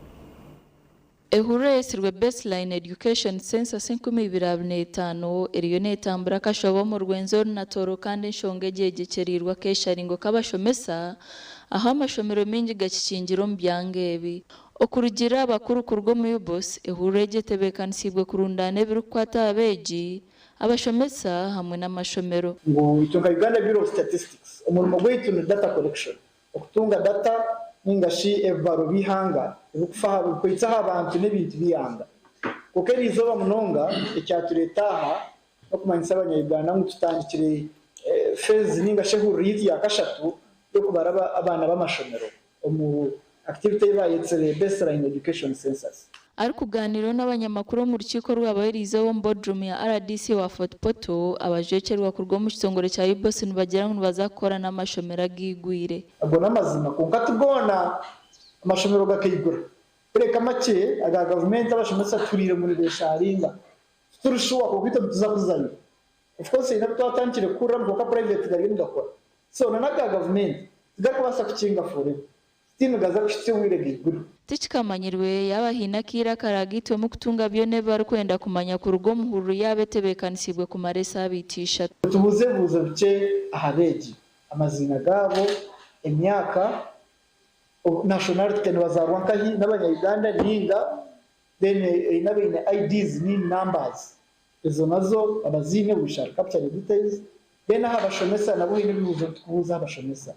Ehururu eyetsirwe Baseline Education Census 2025 eriyo neetambura akashobo omu Rwenzori na Tooro kandi enshonga egi eyegyekyeriirwe akesharingo k'abashomesa ahu amashomero maingi gakikingire omu byanga ebi. Okurugiirira aha bakuru kuruga omu UBOS, ehururu egi etebeekanisiibwe kurundaana ebirikukwata aha beegi, abashomesa hamwe n'amashomero. Ngu itwe nka Uganda Bureau of Statistics omurimo gwaitu ni data collection, okutunga data ninga shi ebibaro by'eihanga ebirikufa aha ebirikuhitsya aha bantu n'ebintu by'eihanga. Kwonka eriizooba munonga ekyatureeta aha n'okumanyisa abanya-Uganda ngu tutandikire phase ninga shi ehururu yaitu ya kashatu y'okubara abaana b'amashomero omu activity ei baayetsire Baseline Education Census. Arikugaaniiraho n'abanyamakuru omu rukiiko orwabaho eriizooba omu boardroom ya RDC owa Fort Portal, abajwekyerwa kuruga omu kitongore kya UBOS nibagira ngu nibaza kukora n'amashomero agaigwire. Ago n'amazima, kwonka ti goona amashomero gakaigura. Kureka makye aga gavumenti abashomesa tuhuriire ngu nibesharinga. Tituri shuwa kwonka itwe nituza kuzayo. Of course haine abu twatandikire kukuriramu kwonka private gariyo nigakora. So na n'aga gavumenti tigarikubaasa kukinga forever. Still nigaza kuhitsya obwire gaigurwe. Tikikamanyirwe yaaba haine akaire akaragaitwemu kutunga byona ebi barikwenda kumanya kuruga omu hururu yaaba etebeekanisiibwe kumara esaabiiti ishatu. Tubuuze ebibuuzo bikye aha beegi, amaziina gaabo, emyaka, nationality nibazaarwa nkahi, n'abanya Uganda ninga, then haine abaine IDs ni numbers ezo nazo abaziine we shall capture the details, then aha bashomesa nabo haine ebibuuzo ebi turikubuuza aha bashomesa,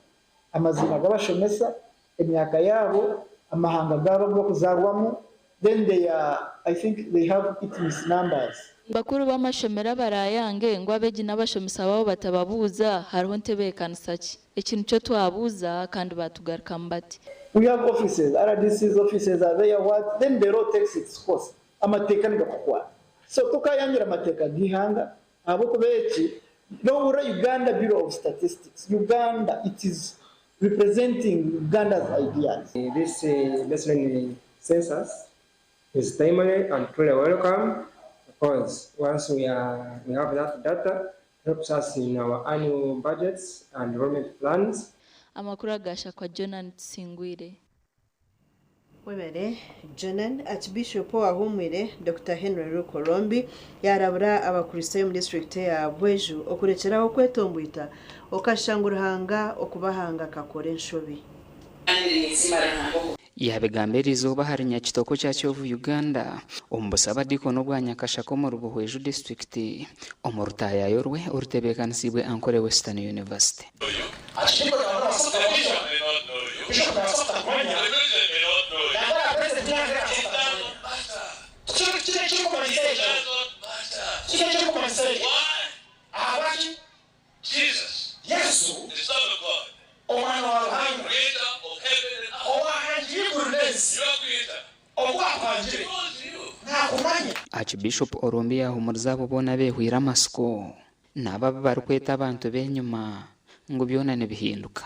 amaziina g'abashomesa, emyaka yaabo, amahanga gaabo agu barikuzaarwamu, then they are I think they have ITMIS numbers. Bakuru b'amashomero abarayange ngu abeegi n'abashomesa baabo batababuuza hariho ntebeekanisa ki? Eki nikyo twabuuza kandi baatugarukamu bati. We have offices, RDC's offices are there what, then the law takes its course, amateeka nigakukwata. So tokayangira amateeka g'eihanga ahabw'okuba eki nohurira Uganda Bureau of Statistics, Uganda it is representing Uganda's ideas. This baseline census is timely and truly welcome because once we, are, we have that data, helps us in our annual budgets and enrollment plans. Amakuru agashakwa Jonan Tusingwire. Webare Jonan. Archbishop owahumwire Dokita Henry Luke Orombi yarabura Abakristaayo omu disiturikiti eya Bweju okurekyeraho okwetombwita okashusha ngu Ruhanga okubahanga akakora enshobi. Yaabigamba eriizooba ahari Nyakitoko Church of Uganda omu busabadiikoni obwa Nyakashaka omuri Buhweju disiturikiti omu rutaayaayo rwe orutebeekanisiibwe Ankole Western University. Archbishop Orombi yaahumuriza abo boona abeehweire amatsiko n'abo abu barikweta abantu b'enyima ngu byona nibihinduka.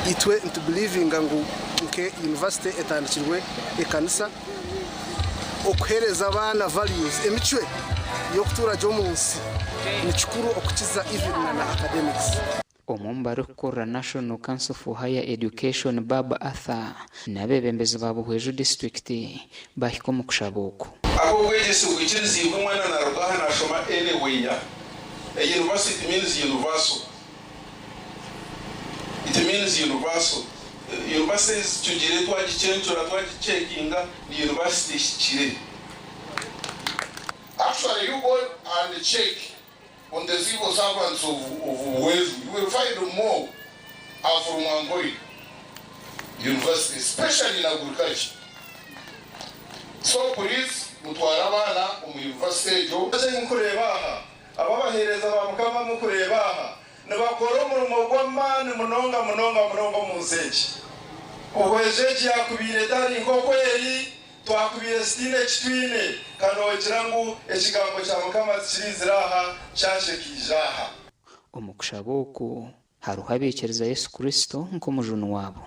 Itwe nitubelivinga ngu nke university etandikirwe ekanisa okuhereza abaana values, emicwe y'okutuura gye omunsi nikikuru okukiza even na na academics. Omwe omu barikukurira National Council for Higher Education, Babu Arthur n'abeebembezi ba Buhweju disiturikiti baahika omu kushaba oku. Ahabw'obwegyese bwikiriziibwe omwana naruga aha nashoma anywhere. A university it means universal. It means universal. Universities tugire twagicencura twagicekinga ni university ehikire. Actually you go and check on the civil servants of, of Uwezu, you will find more are from Ankole University, especially in agriculture. So please, mutware abaana omu university egyo. Mukureeba aha, aba abaheereza ba Mukama mukureeba aha, nibakora omurimo gw'amaani munonga munonga munonga omu nsi egi. Obuhwezi egi yaakubaire etari nk'oku eri, twakubaire tutaine eki twine. Ka noogira ngu ekigambo kya Mukama tikiriizire aha, kyakye ekaija aha. Omu kushaba oku, hariho abaikiriza Yesu Kristo nk'Omujuni waabo.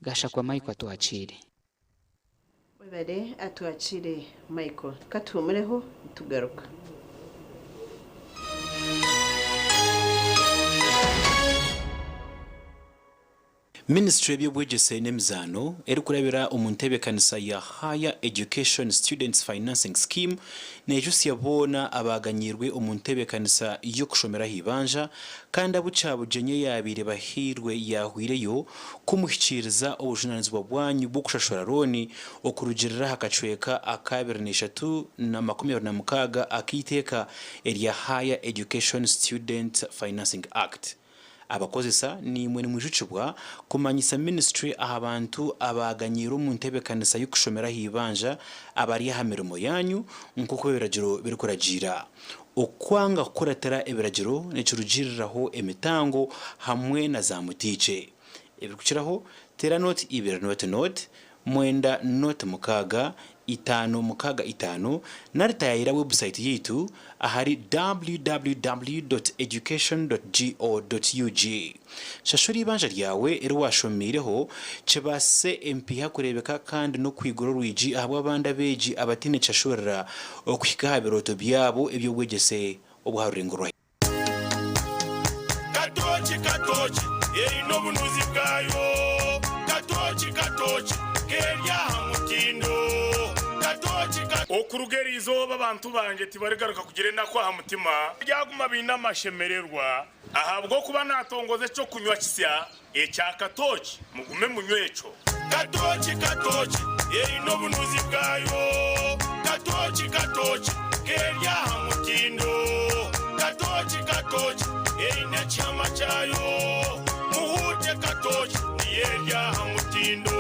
Gashakwa Michael Atwakiire. Webare Atwakiire Michael. Ka tuhumureho tugaruka. Minisiture y'eby'obwegyese n'emizaano erikurabira omu ntebeekanisa ya Higher Education Students Financing Scheme neejutsya boona abaaganyiirwe omu ntebeekanisa y'okushomera aha ibanja kandi abu Kyabugyenyi eyaabaire bahairwe yaahweireyo kumuhikiiriza obujunaanizibwa bwanyu bw'okushashura looni okurugiirira aha kacweka aka 23 na26 ak'eiteeka erya Higher Education Student Financing Act. Abakozesa niimwe nimwijukibwa kumanyisa ministry aha bantu abaaganyiirwe omu ntebeekanisa y'okushomera aha ibanja abari aha mirimo yaanyu nk'oku ebiragiro birikuragiira. Okwanga kukuratira ebiragiro nikirugiiriraho emitango hamwe na zaamutiikye. Ebirikukiraho, teera nooti ibiri nooti nooti, mwenda nooti mukaaga, itaano mukaaga itaano nari taayaayira webusayiti yaitu ahari www.education.go.ug. Shashura eibanja ryawe eri waashomiireho kibaasise empiiha kureebeka kandi n'okwigura orwigi ahabw'abandi abeegi abataine kishashurira okuhika aha birooto byabo eby'obwegyese obw'aha rurengo rwa Katooki katooki eine obunuzi bwayo Katooki katooki keri aha mutindo Katooki ka. Okuruga eri izooba abantu bangye tibarigaruka kugira enaku aha mutima, baryaguma baine amashemererwa, ahabw'okuba naatongoza eky'okunywa kisya ekya katooki, mugume munywe ekyo. Katooki katooki eine obunuzi bwayo Katooki katooki keri aha mutindo Katooki katooki eine ekihama kyayo Muhuute katooki niyo eri aha mutindo.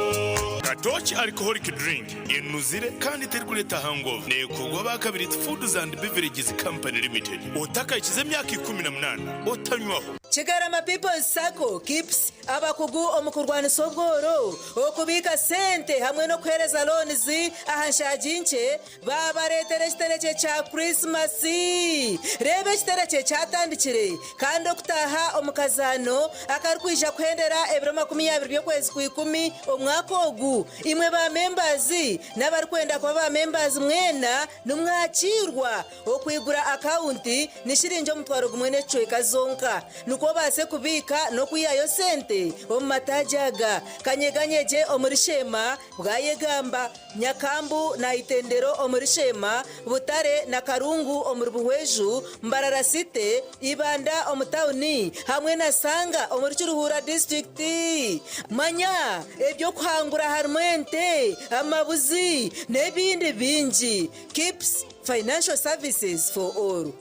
Katooki Alcoholic Drink enuzire kandi terikureeta hangover neekorwa aba Kabiriiti Foods and Beverages Company Limited. Otakahikize emyaka 18 otanywaho. Kigarama People's Sacco, KIPS, Abakugu omu kurwanisa obworo, okubiika sente hamwe n'okuheereza loans aha nshaagi nkye baabareetera ekiterekye kya Kurisimasi. Reeba ekiterekye kyatandikire kandi okutaaha omu kazaano akarikwija kuhendera ebiro 20 by'okwezi kw'ikumi omwaka ogu. Imwe ba members n'abarikwenda kuba ba members mwena nimwakiirwa. Okwigura akawunti ni shiringi 1000 n'ekicweka zonka nikwo obaase kubiika n'okwihayo sente omu mataagi aga, Kanyeganyegye omuri Sheema, Bwayegamba, Nyakambu na Itendero omuri Sheema, Butare na Karungu omuri Buhweju, Mbarara City, Ibanda omu tawuni hamwe na Sanga omuri Kiruhura disiturikiti. Manya eby'okuhangura harimu ente, amabuzi n'ebindi bingi. Kips Financial Services for All.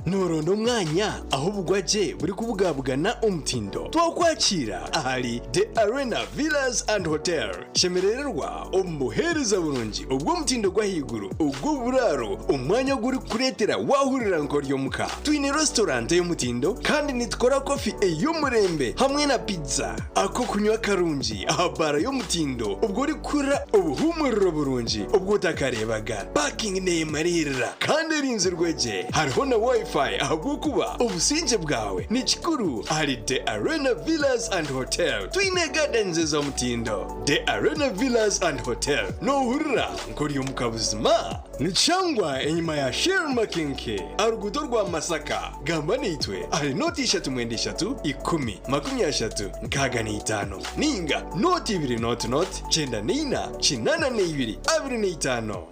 Nooronda omwanya ahu obugwagye burikubugabugana omutindo? Twakwakiira ahari The Arena Villas and Hotel. Shemerererwa omu buheereza burungi obw'omutindo gw'ahaiguru ogw'oburaaro, omwanya ogurikukureetera waahurira nk'ori omuka. Twine restaurant ey'omutindo kandi nitukora kofi ey'omurembe hamwe na pizza. Ak'okunywa karungi aha baara y'omutindo obwo orikuhurira obuhuumuriro burungi obu otakareebaga. Parking neemariirira kandi erinzirwe gye. Hariho na Wi-Fi ahabw'okuba obusingye bwawe ni kikuru ahari The Arena Villas and Hotel. Twine gardens ez'omutindo. The Arena Villas and Hotel, noohurira nk'ori omuka buzima? Nikishangwa enyima ya Shell Makinke aha ruguuto rwa Masaka. Gamba naitwe ahari nooti ishatu mwenda ishatu ikumi makumi ashatu nkaaga na itaano nainga nooti ibiri nooti nooti kyenda na ina 82 25.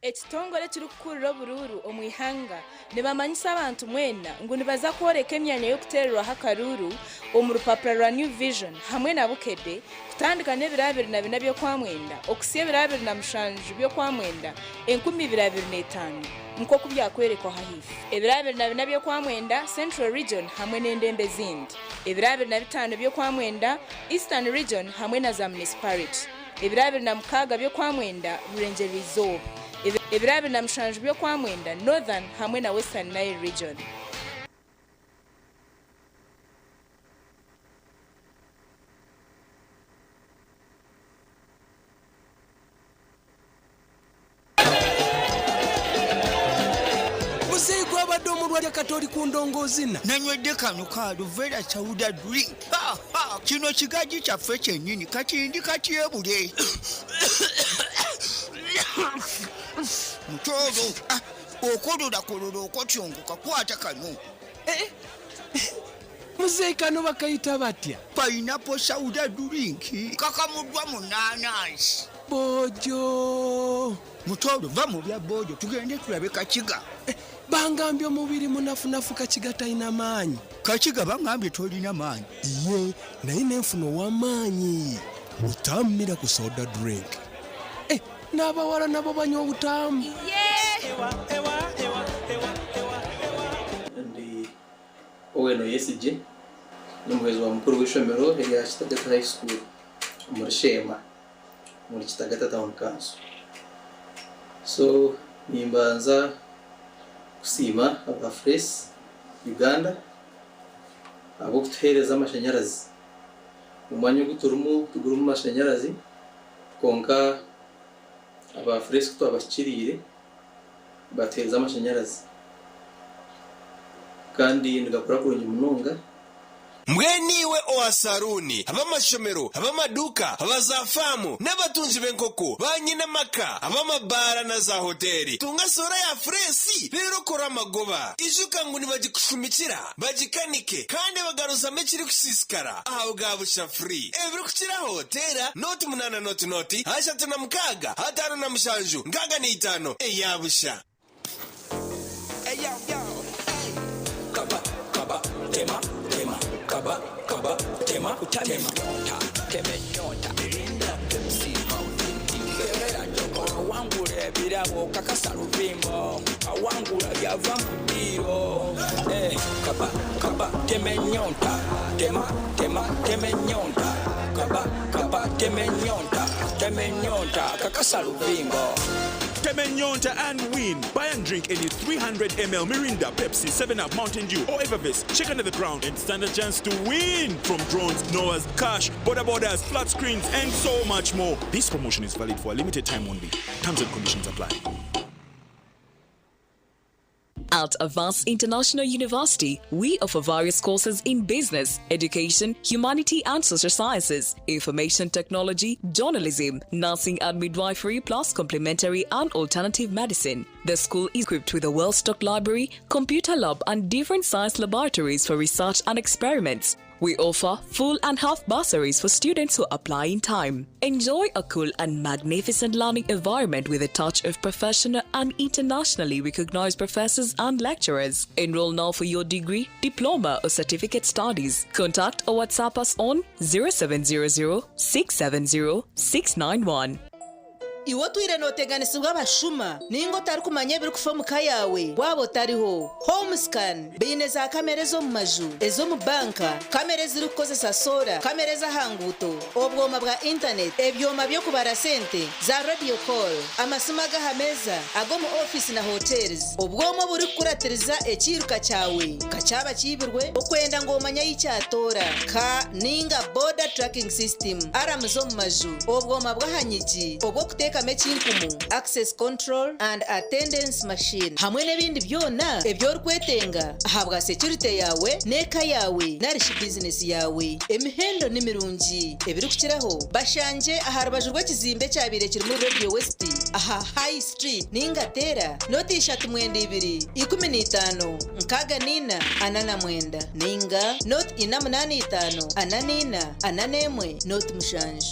Ekitongore ekirikukurira oburuuru omu ihanga nibamanyisa abantu mwena ngu nibaza kworeka emyanya y'okuteererwaho akaruuru omu rupapura rwa New Vision hamwe na Bukedde kutandika n'ebiro 24 by'Okwamwenda okuhitsya ebiro 27 by'Okwamwenda 2025 nk'oku byakworekwaho ahaifo. Ebiro 24 by'Okwamwenda, Central Region hamwe n'endembo ezindi. Ebiro 25 by'Okwamwenda, Eastern Region hamwe na za Munisiparite. Ebiro 26 by'Okwamwenda, Burengyerwa-izooba. Ebiro 27 by'Okwamwenda, Northern hamwe na Western Nile Region. Muzeeyi gwabadde omulwadde kati oli ku ndongoozina. Nanywedde kano ka Aluvera Sauda drink. Ha, ha, kino kigaji kyaffe kyennyini kati ndi katyebule. Mutooro, ah, okololakololo okotyongoka kwata kano. Eh, Muzeeyi kano bakayita batya? Pineapple Sauda drink kakamuddwa mu naanansi. Boojo. Mutooro va mu bya boojo tugende tulabe Kakiga. Eh, bangambye omubiri munafunafu Kakiga talina maanyi. Kakiga bangambye tolina maanyi. Iye naye nenfuna ow'amaanyi. Butamu Miracle Soda Drink. Eh, n'abawala nabo banywa obutamu. Ndi Owen Oyesigye, N'omuhwezi wa mukuru w'eishomero erya Kitagata High School omuri Sheema omuri Kitagata Town Council. So nimbanza kusiima aba Fresh Uganda ahabw'okutuheereza amashanyarazi. Omwanya ogu turimu tigurimu mashanyarazi kwonka aba Fresh ku twabahikiriire batuheereza amashanyarazi kandi nigakora kurungi munonga. Mbwenu iwe owa saruuni, ab'amashomero, ab'amaduuka, aba zaafaamu, n'abatungi b'enkoko, baanyine amaka, ab'amabaara na zaahoteeri, tunga soora ya fureesi reero okore amagoba. Ijuka ngu nibagikushumikira, bagikanike, kandi bagaruzamu ekirikusiisikara aha bwa busha free. Ebirikukiraho, teera nooti munaana nooti nooti, ashatu na mukaaga, ataano na mushanju, nkaaga na itaano, eya busha. Kaba, kaba, tema, tema, kaba, kaba, tema, tema. Tema enyonta, Mirinda, Pepsi, Mountain Dew. Kebera Joko, awangula ebirabo, kakasa luvimbo, awangula byava mu ddiiro. Eh, kaba, kaba, tema enyonta, tema, tema, tema enyonta. Kaba, kaba, tema enyonta, tema enyonta, kakasa luvimbo. Temenyonta and win. Buy and drink any 300 ml Mirinda, Pepsi, 7 Up, Mountain Dew, or Evervest. Check under the ground and stand a chance to win. From drones, Noah's, cash, border borders, flat screens, and so much more. This promotion is valid for a limited time only. Terms and conditions apply. At Avance International University, we offer various courses in business, education, humanity and social sciences, information technology, journalism, nursing and midwifery, plus complementary and alternative medicine. The school is equipped with a well stocked library, computer lab, and different science laboratories for research and experiments. We offer full and half bursaries for students who apply in time. Enjoy a cool and magnificent learning environment with a touch of professional and internationally recognized professors and lecturers. Enroll now for your degree, diploma, or certificate studies. Contact or WhatsApp us on 0700 670 691. Iwe otwire nooteganisibwa abashuma ninga otarikumanya ebirikufa omu ka yaawe waaba otariho. Homescan baine za kamera ez'omu maju, ez'omu banka, kamera ezirikukozesa soora, kamera ez'aha nguuto, obwoma bwa intaneti, ebyoma by'okubara sente, za radio call, amasimu ag'aha meeza, ag'omu ofiisi na hotels, obwoma oburikukuratiriza ekiiruka kyawe kakyaba kiibirwe okwenda ngu omanye ahi kyatoora ka ninga border tracking system, aramu z'omu maju, obwoma bw'aha nyigi obw'okuteekamu ekinkumu, access control and attendance machine, hamwe n'ebindi byona eby'orikwetenga ahabwa security yawe n'eka yawe narishi bizinesi yawe. Emihendo ni mirungi. Ebirikukiraho bashangye aha rubaju rw'ekizimbe ekyabaire kirimu Radio West aha High Street, ninga teera 032 15 64 49, ninga 0485 44 41 07.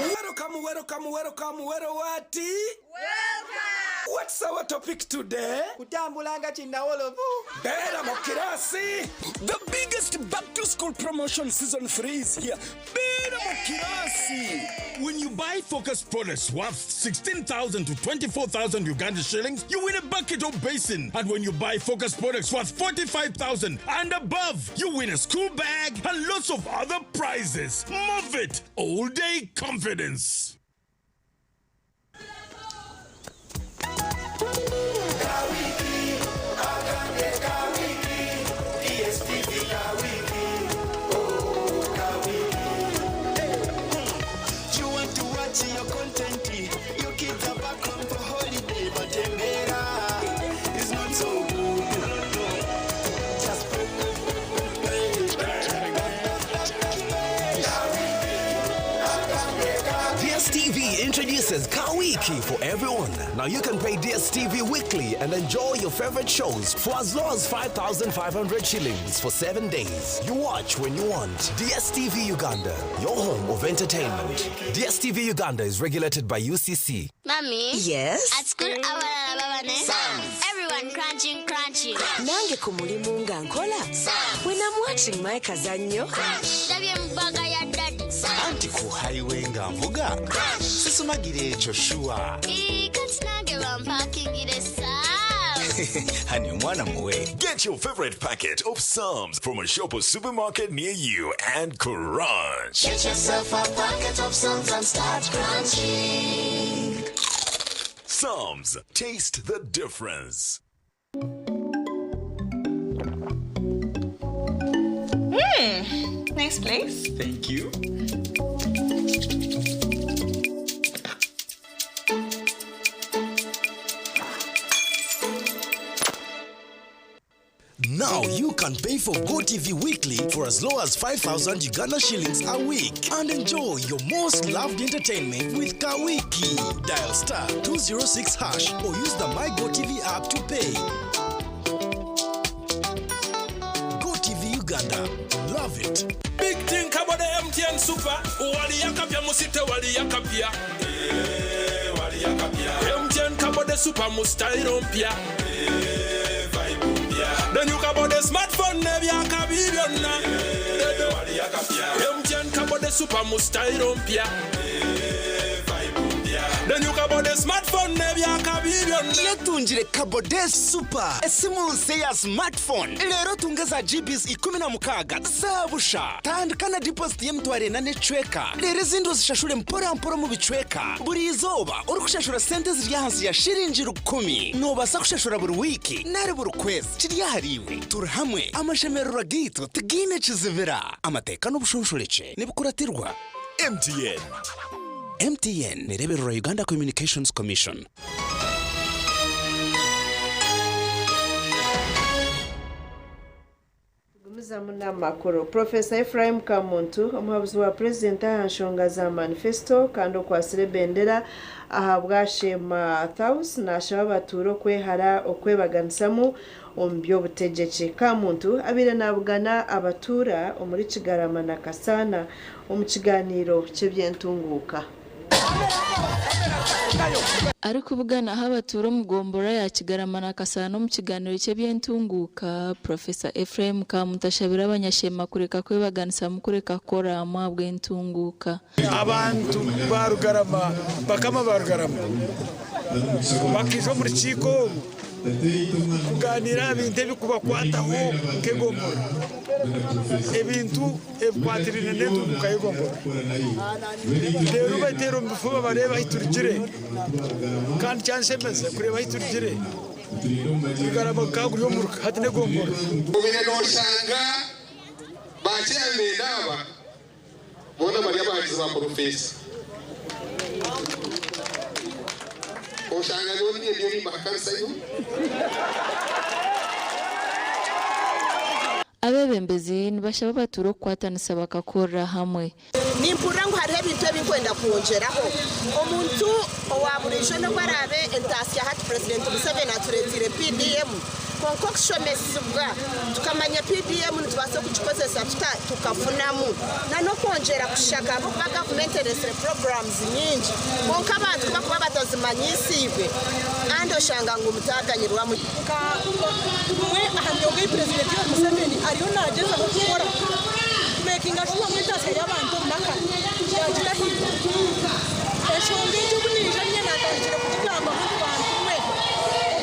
Welcome, welcome, welcome, welowati. Welcome. What's our topic today? Kutambula nga kinnawolovu. Beera mu kirasi. The biggest back to school promotion season 3 is here. Beera mu kirasi. When you buy Focus products worth 16,000 to 24,000 Uganda shillings, you win a bucket or basin. And when you buy Focus products worth 45,000 and above, you win a school bag and lots of other prizes. Move it! All day confidence. You want to watch your content, your kids are back home for holiday, but Tembera is not so good. Just play, play, play, DSTV introduces Kawiki for everyone. Now you can pay DSTV weekly and enjoy your favorite shows for as low as 5,500 shillings for 7 days. You watch when you want. DSTV Uganda, your home of entertainment. DSTV Uganda is regulated by UCC. Mommy? Yes? At school, abalala baba ne everyone crunching, crunching. Nange ku mulimu nga nkola when I'm watching my kazannyo. Ndabye mu bag ya daddy. Anti ku high Ayiwe nga nvuga sisumagira ekyo shuwa. Ii, kati nange bampakingire Psalms. Hani omwana muwe. Get your favorite packet of Psalms from a shop or supermarket near you and crunch. Get yourself a packet of Psalms and start crunching. Psalms, taste the difference. Nice place. Thank you. Now you can pay for GoTV weekly for as low as 5,000 Uganda shillings a week and enjoy your most loved entertainment with Kawiki. Dial star 206 hash or use the My GoTV app to pay. GoTV Uganda. Love it. Big thing about the MTN Super. Waliyakapya musite waliyakapya. MTN kabode super mu style mpya. Then you kabode smartphone nebyakabi byonna. MTN kabode super mu style mpya. Then you kabode smartphone nebyakabi byonna. Yetungire Kabode Super, esimu nse ya smartphone. Leero tunge za GBs 16 zabusha. Tandika na deposit y'emitwaro ena n'ecweka, leero ezindi ozishashure mpora mpora omu bicweka. Buri izooba orikushashura sente ziri ahansi ya shiringi 1,000, noobaasa kushashura buri wiiki nari buri kwezi. Kiri ahariiwe. Turi hamwe, amashemererwa gaitu tigaine kizibira. Amateeka n'obushonshorekye nibikuratirwa. MTN. MTN nereberera Uganda Communications Commission. Tugumizamu n'amakuru. Profesa Ephraim Kamuntu, omuhabuzi wa purezidenti aha nshonga za manifesto kandi okwasire ebendera aha bwashema Thaus, nashaba abatuura okwehara okwebaganisamu omu by'obutegyeki. Kamuntu abaire nabugana abatuura omuri Kigarama na Kasaana omu kiganiro ky'ebyentunguuka. Arikubugana aho abatuura omu gombora ya Kigarama na Kasaana omu kiganiro ky'ebyentunguuka, Profesa Ephraim Kamuntu ashabire abanyashema kureka kwebaganisamu kureka kukora hamwe ahabw'entunguuka. Abantu ba Rugarama, bakama ba Rugarama bakija omu rukiiko omu kuganira aha bintu ebikubakwataho nk'egombora, ebintu ebikwatirine n'entunguka y'egombora. Reero bateera omu bifuba bareeba ahu turugire, kandi kyanshemeza kureeba ahu turugire. Rugarama gukaba guri omuruka hati n'egombora. Obire noshanga ba chairman aba boona bari abahandiisi ba porofesa, oshanga nibo niyo nimbahakanisa yo. Abebembezi nibashaba abatuura okukwatanisa bakakorera hamwe. Nimpurira ngu hariho ebintu ebinkwenda kwongyeraho. Omuntu owa buriijo n'obu araabe entaasya hati Purezidenti Museveni atureeteire PDM, kwonka okushomesibwa tukamanya PDM nitubaasa kugikozesa tuta tukafunamu. Na n'okwongyera kushaka ahabw'okuba gavumenti ereetsire programs nyingi, kwonka abantu ku bakuba batazimanyisiibwe kandi oshanga ngu mutaganyirwamu. Nka gumwe aha myooga ei Purezidenti Yoweri Museveni ariyo nagyezaho kukora kumekinga shuwa ngu entaasya y'abantu omu maka yagira ahaiguru. Enshonga egyo obu naija niinye natandikire kugigambaho ngu bantu mwe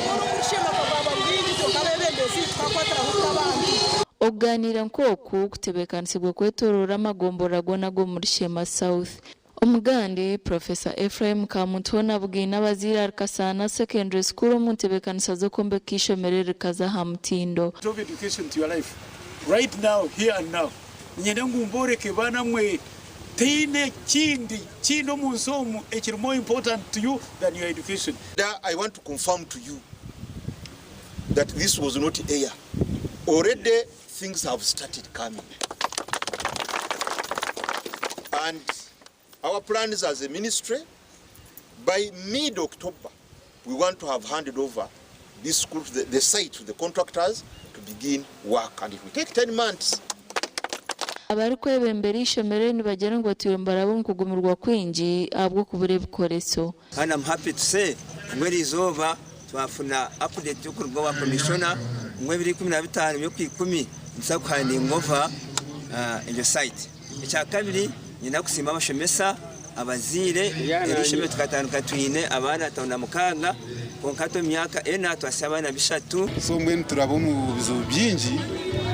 obworo omuri Sheema bwaba bwingi kwonka abeebembezi twakwatiraho tuta abantu. Okugaaniira nk'oku kutebeekanisibwe kwetooroora amagomborora goona ag'omuri Sheema South. Omugande, Professor Ephraim Kamuntu hoona abugaine abazaire ahari Kasaana Secondary School omu ntebeekanisa z'okwombeka eishomero eri rikaza aha mutindo. Of education to your life right now, here and now. Niinyenda ngu mboreke baana mwe teine kindi kindi omu nsi omu ekiri more important to you than your education. I want to confirm to you that this was not air. Already things have started coming. And our plans as a ministry, by mid-October, we want to have handed over this school, to the site to the contractors to begin work. And it will take 10 months. Abarikwebembera eishomero eri nibagira ngu batwire nibaraba omu kugumirwa kwingi ahabw'okubura ebikoreso. And I'm happy to say ngu eriizooba twafuna update y'okuruga owa commissioner ngu ebiro 15 by'okwikumi nituza kuhandinga over egyo site. Ekyakabiri Nyina kusiima abashomesa, abazaire, eri ishomero tukatandika twine abaana 56 kwonka hati omu myaka ena twahitsya abaana bishatu. So mbwenu turaba omu bizibu bingi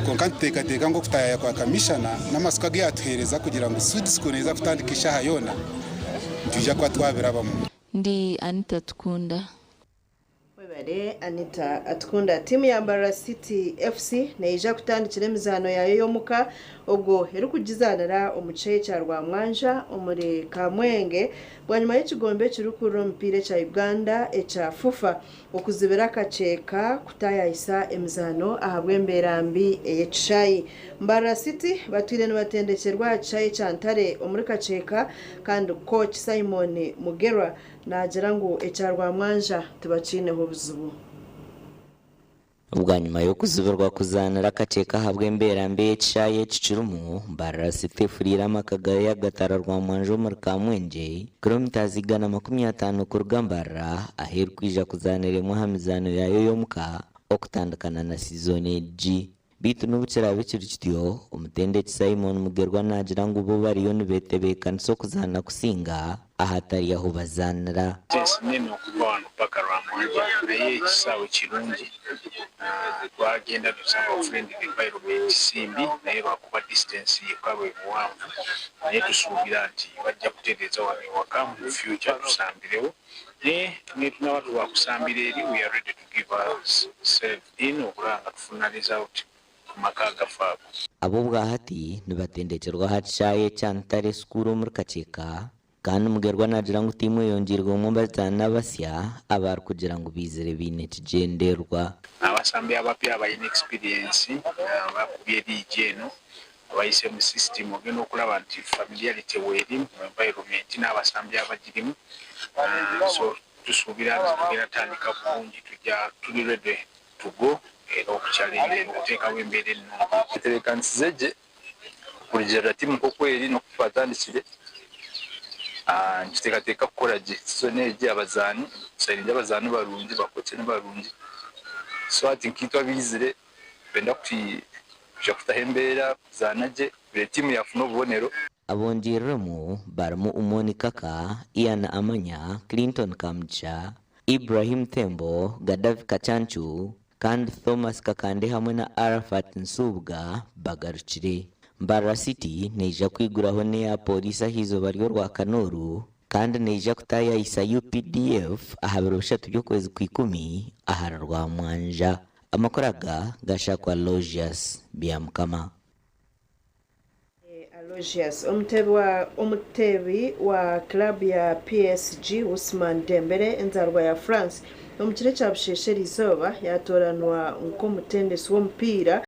kwonka nituteekateeka ngu okutayaaya kwa kamishana n'amasiko agu yaatuheereza kugira ngu seed school neeza kutandika eshaaha yoona nitwija kuba twabirabamu. Ndi Anita Tukunda. Webare Anita Atukunda. Tiimu ya Mbarara City FC neija kutandikira emizaano yaayo ey'omuka obwo erikugizaanira omu kishaayi kya Rwamwanja omuri Kamwenge bwanyima y'ekigombe ekirikurira omupiira ekya Uganda ekya FUFA okuzibira akakyeka kutaayayisa emizaano ahabw'embeera mbi ey'ekishaayi. Mbarara City batwire nibatendekyerwa aha kishaayi kya Ntare omuri Kakyeka kandi kooki Simon Mugerwa Naagira ngu ekya Rwamwanja tibakiineho buzibu. Bwanyima y'okuzibirwa kuzaanira akakyeka ahabw'embeera mbi ey'ekishaayi eki kirimu, Mbarara City efuriire amaka gaayo agatara Rwamwanja omuri Kamwengye, kilomita 150 kuruga Mbarara ahu erikwija kuzaanira emwe aha mizaano yaayo y'omuka okutandikana na sizoni egi. Beitu n'obu kiraabe kiri kityo, omutendeki Simon Mugerwa naagira ngu bo bariyo nibetebeekanisa okuzaana kusinga ahatari ahu bazaanira. Distance nene okuva wano paka Rwamwanja naye ekisaawe kirungi. Twagenda netusanga ngu friendly environment si mbi naye lwakuba distance yekaba muwanvu naye tusuubira nti bajja kutereeza wano ewaka mu future tusambirewo. Naye netunaba twakusambira eri we are ready to give our self in okulaba nga tufuna result ku maka gaffe ago. Aba obwahati nibatendekyerwa aha kishaayi ekya Ntare School omuri Kakyeka kandi Mugerwa naagira ngu tiimu eyongiirwemu abazaani abasya abarikugira ngu baizire baine ekigyendererwa. Abasambi abapya abalina experience bakubye liigi eno abayise mu system ogenda okulaba nti familiarity weeri mu environment n'abasambi abagirimu so tusuubira nti tugenda tandika bulungi tujja tuli ready to go era okuchallenginga okuteekawo embeera ennungi. Entebeekanisize gye kurugiirira tiimu nk'oku eri n'oku twatandikire, nituteekateeka kukora gye sizoni egi. Abazaani tusayiningi abazaani barungi, bakooki nibarungi so hati nkaitwe abaizire nitwenda kwija kutaho embeera kuzaana gye kureeba tiimu yaafuna obubonero. Abongyeirwemu barimu Umoni Kaka, Ian Amanya, Clinton Kamugisha, Ibrahim Thembo, Gaddafi Kacancu kandi Thomas Kakande hamwe na Arafat Nsubuga bagarukire. Mbarara City neija kwiguraho n'eya Pooriisi ah'eizooba ry'Orwakana oru kandi neija kutaayayisa UPDF aha biro bishatu by'okwezi Kwikumi ahari Rwamwanja. Amakuru aga gashakwa Aloysius Byamukama. Aloysius Omuteebi wa Omuteebi wa club ya PSG Ousmane Dembele enzarwa ya France omu kiro ekya busheesha eriizooba yatooranwa nk'omutendesi w'omupiira.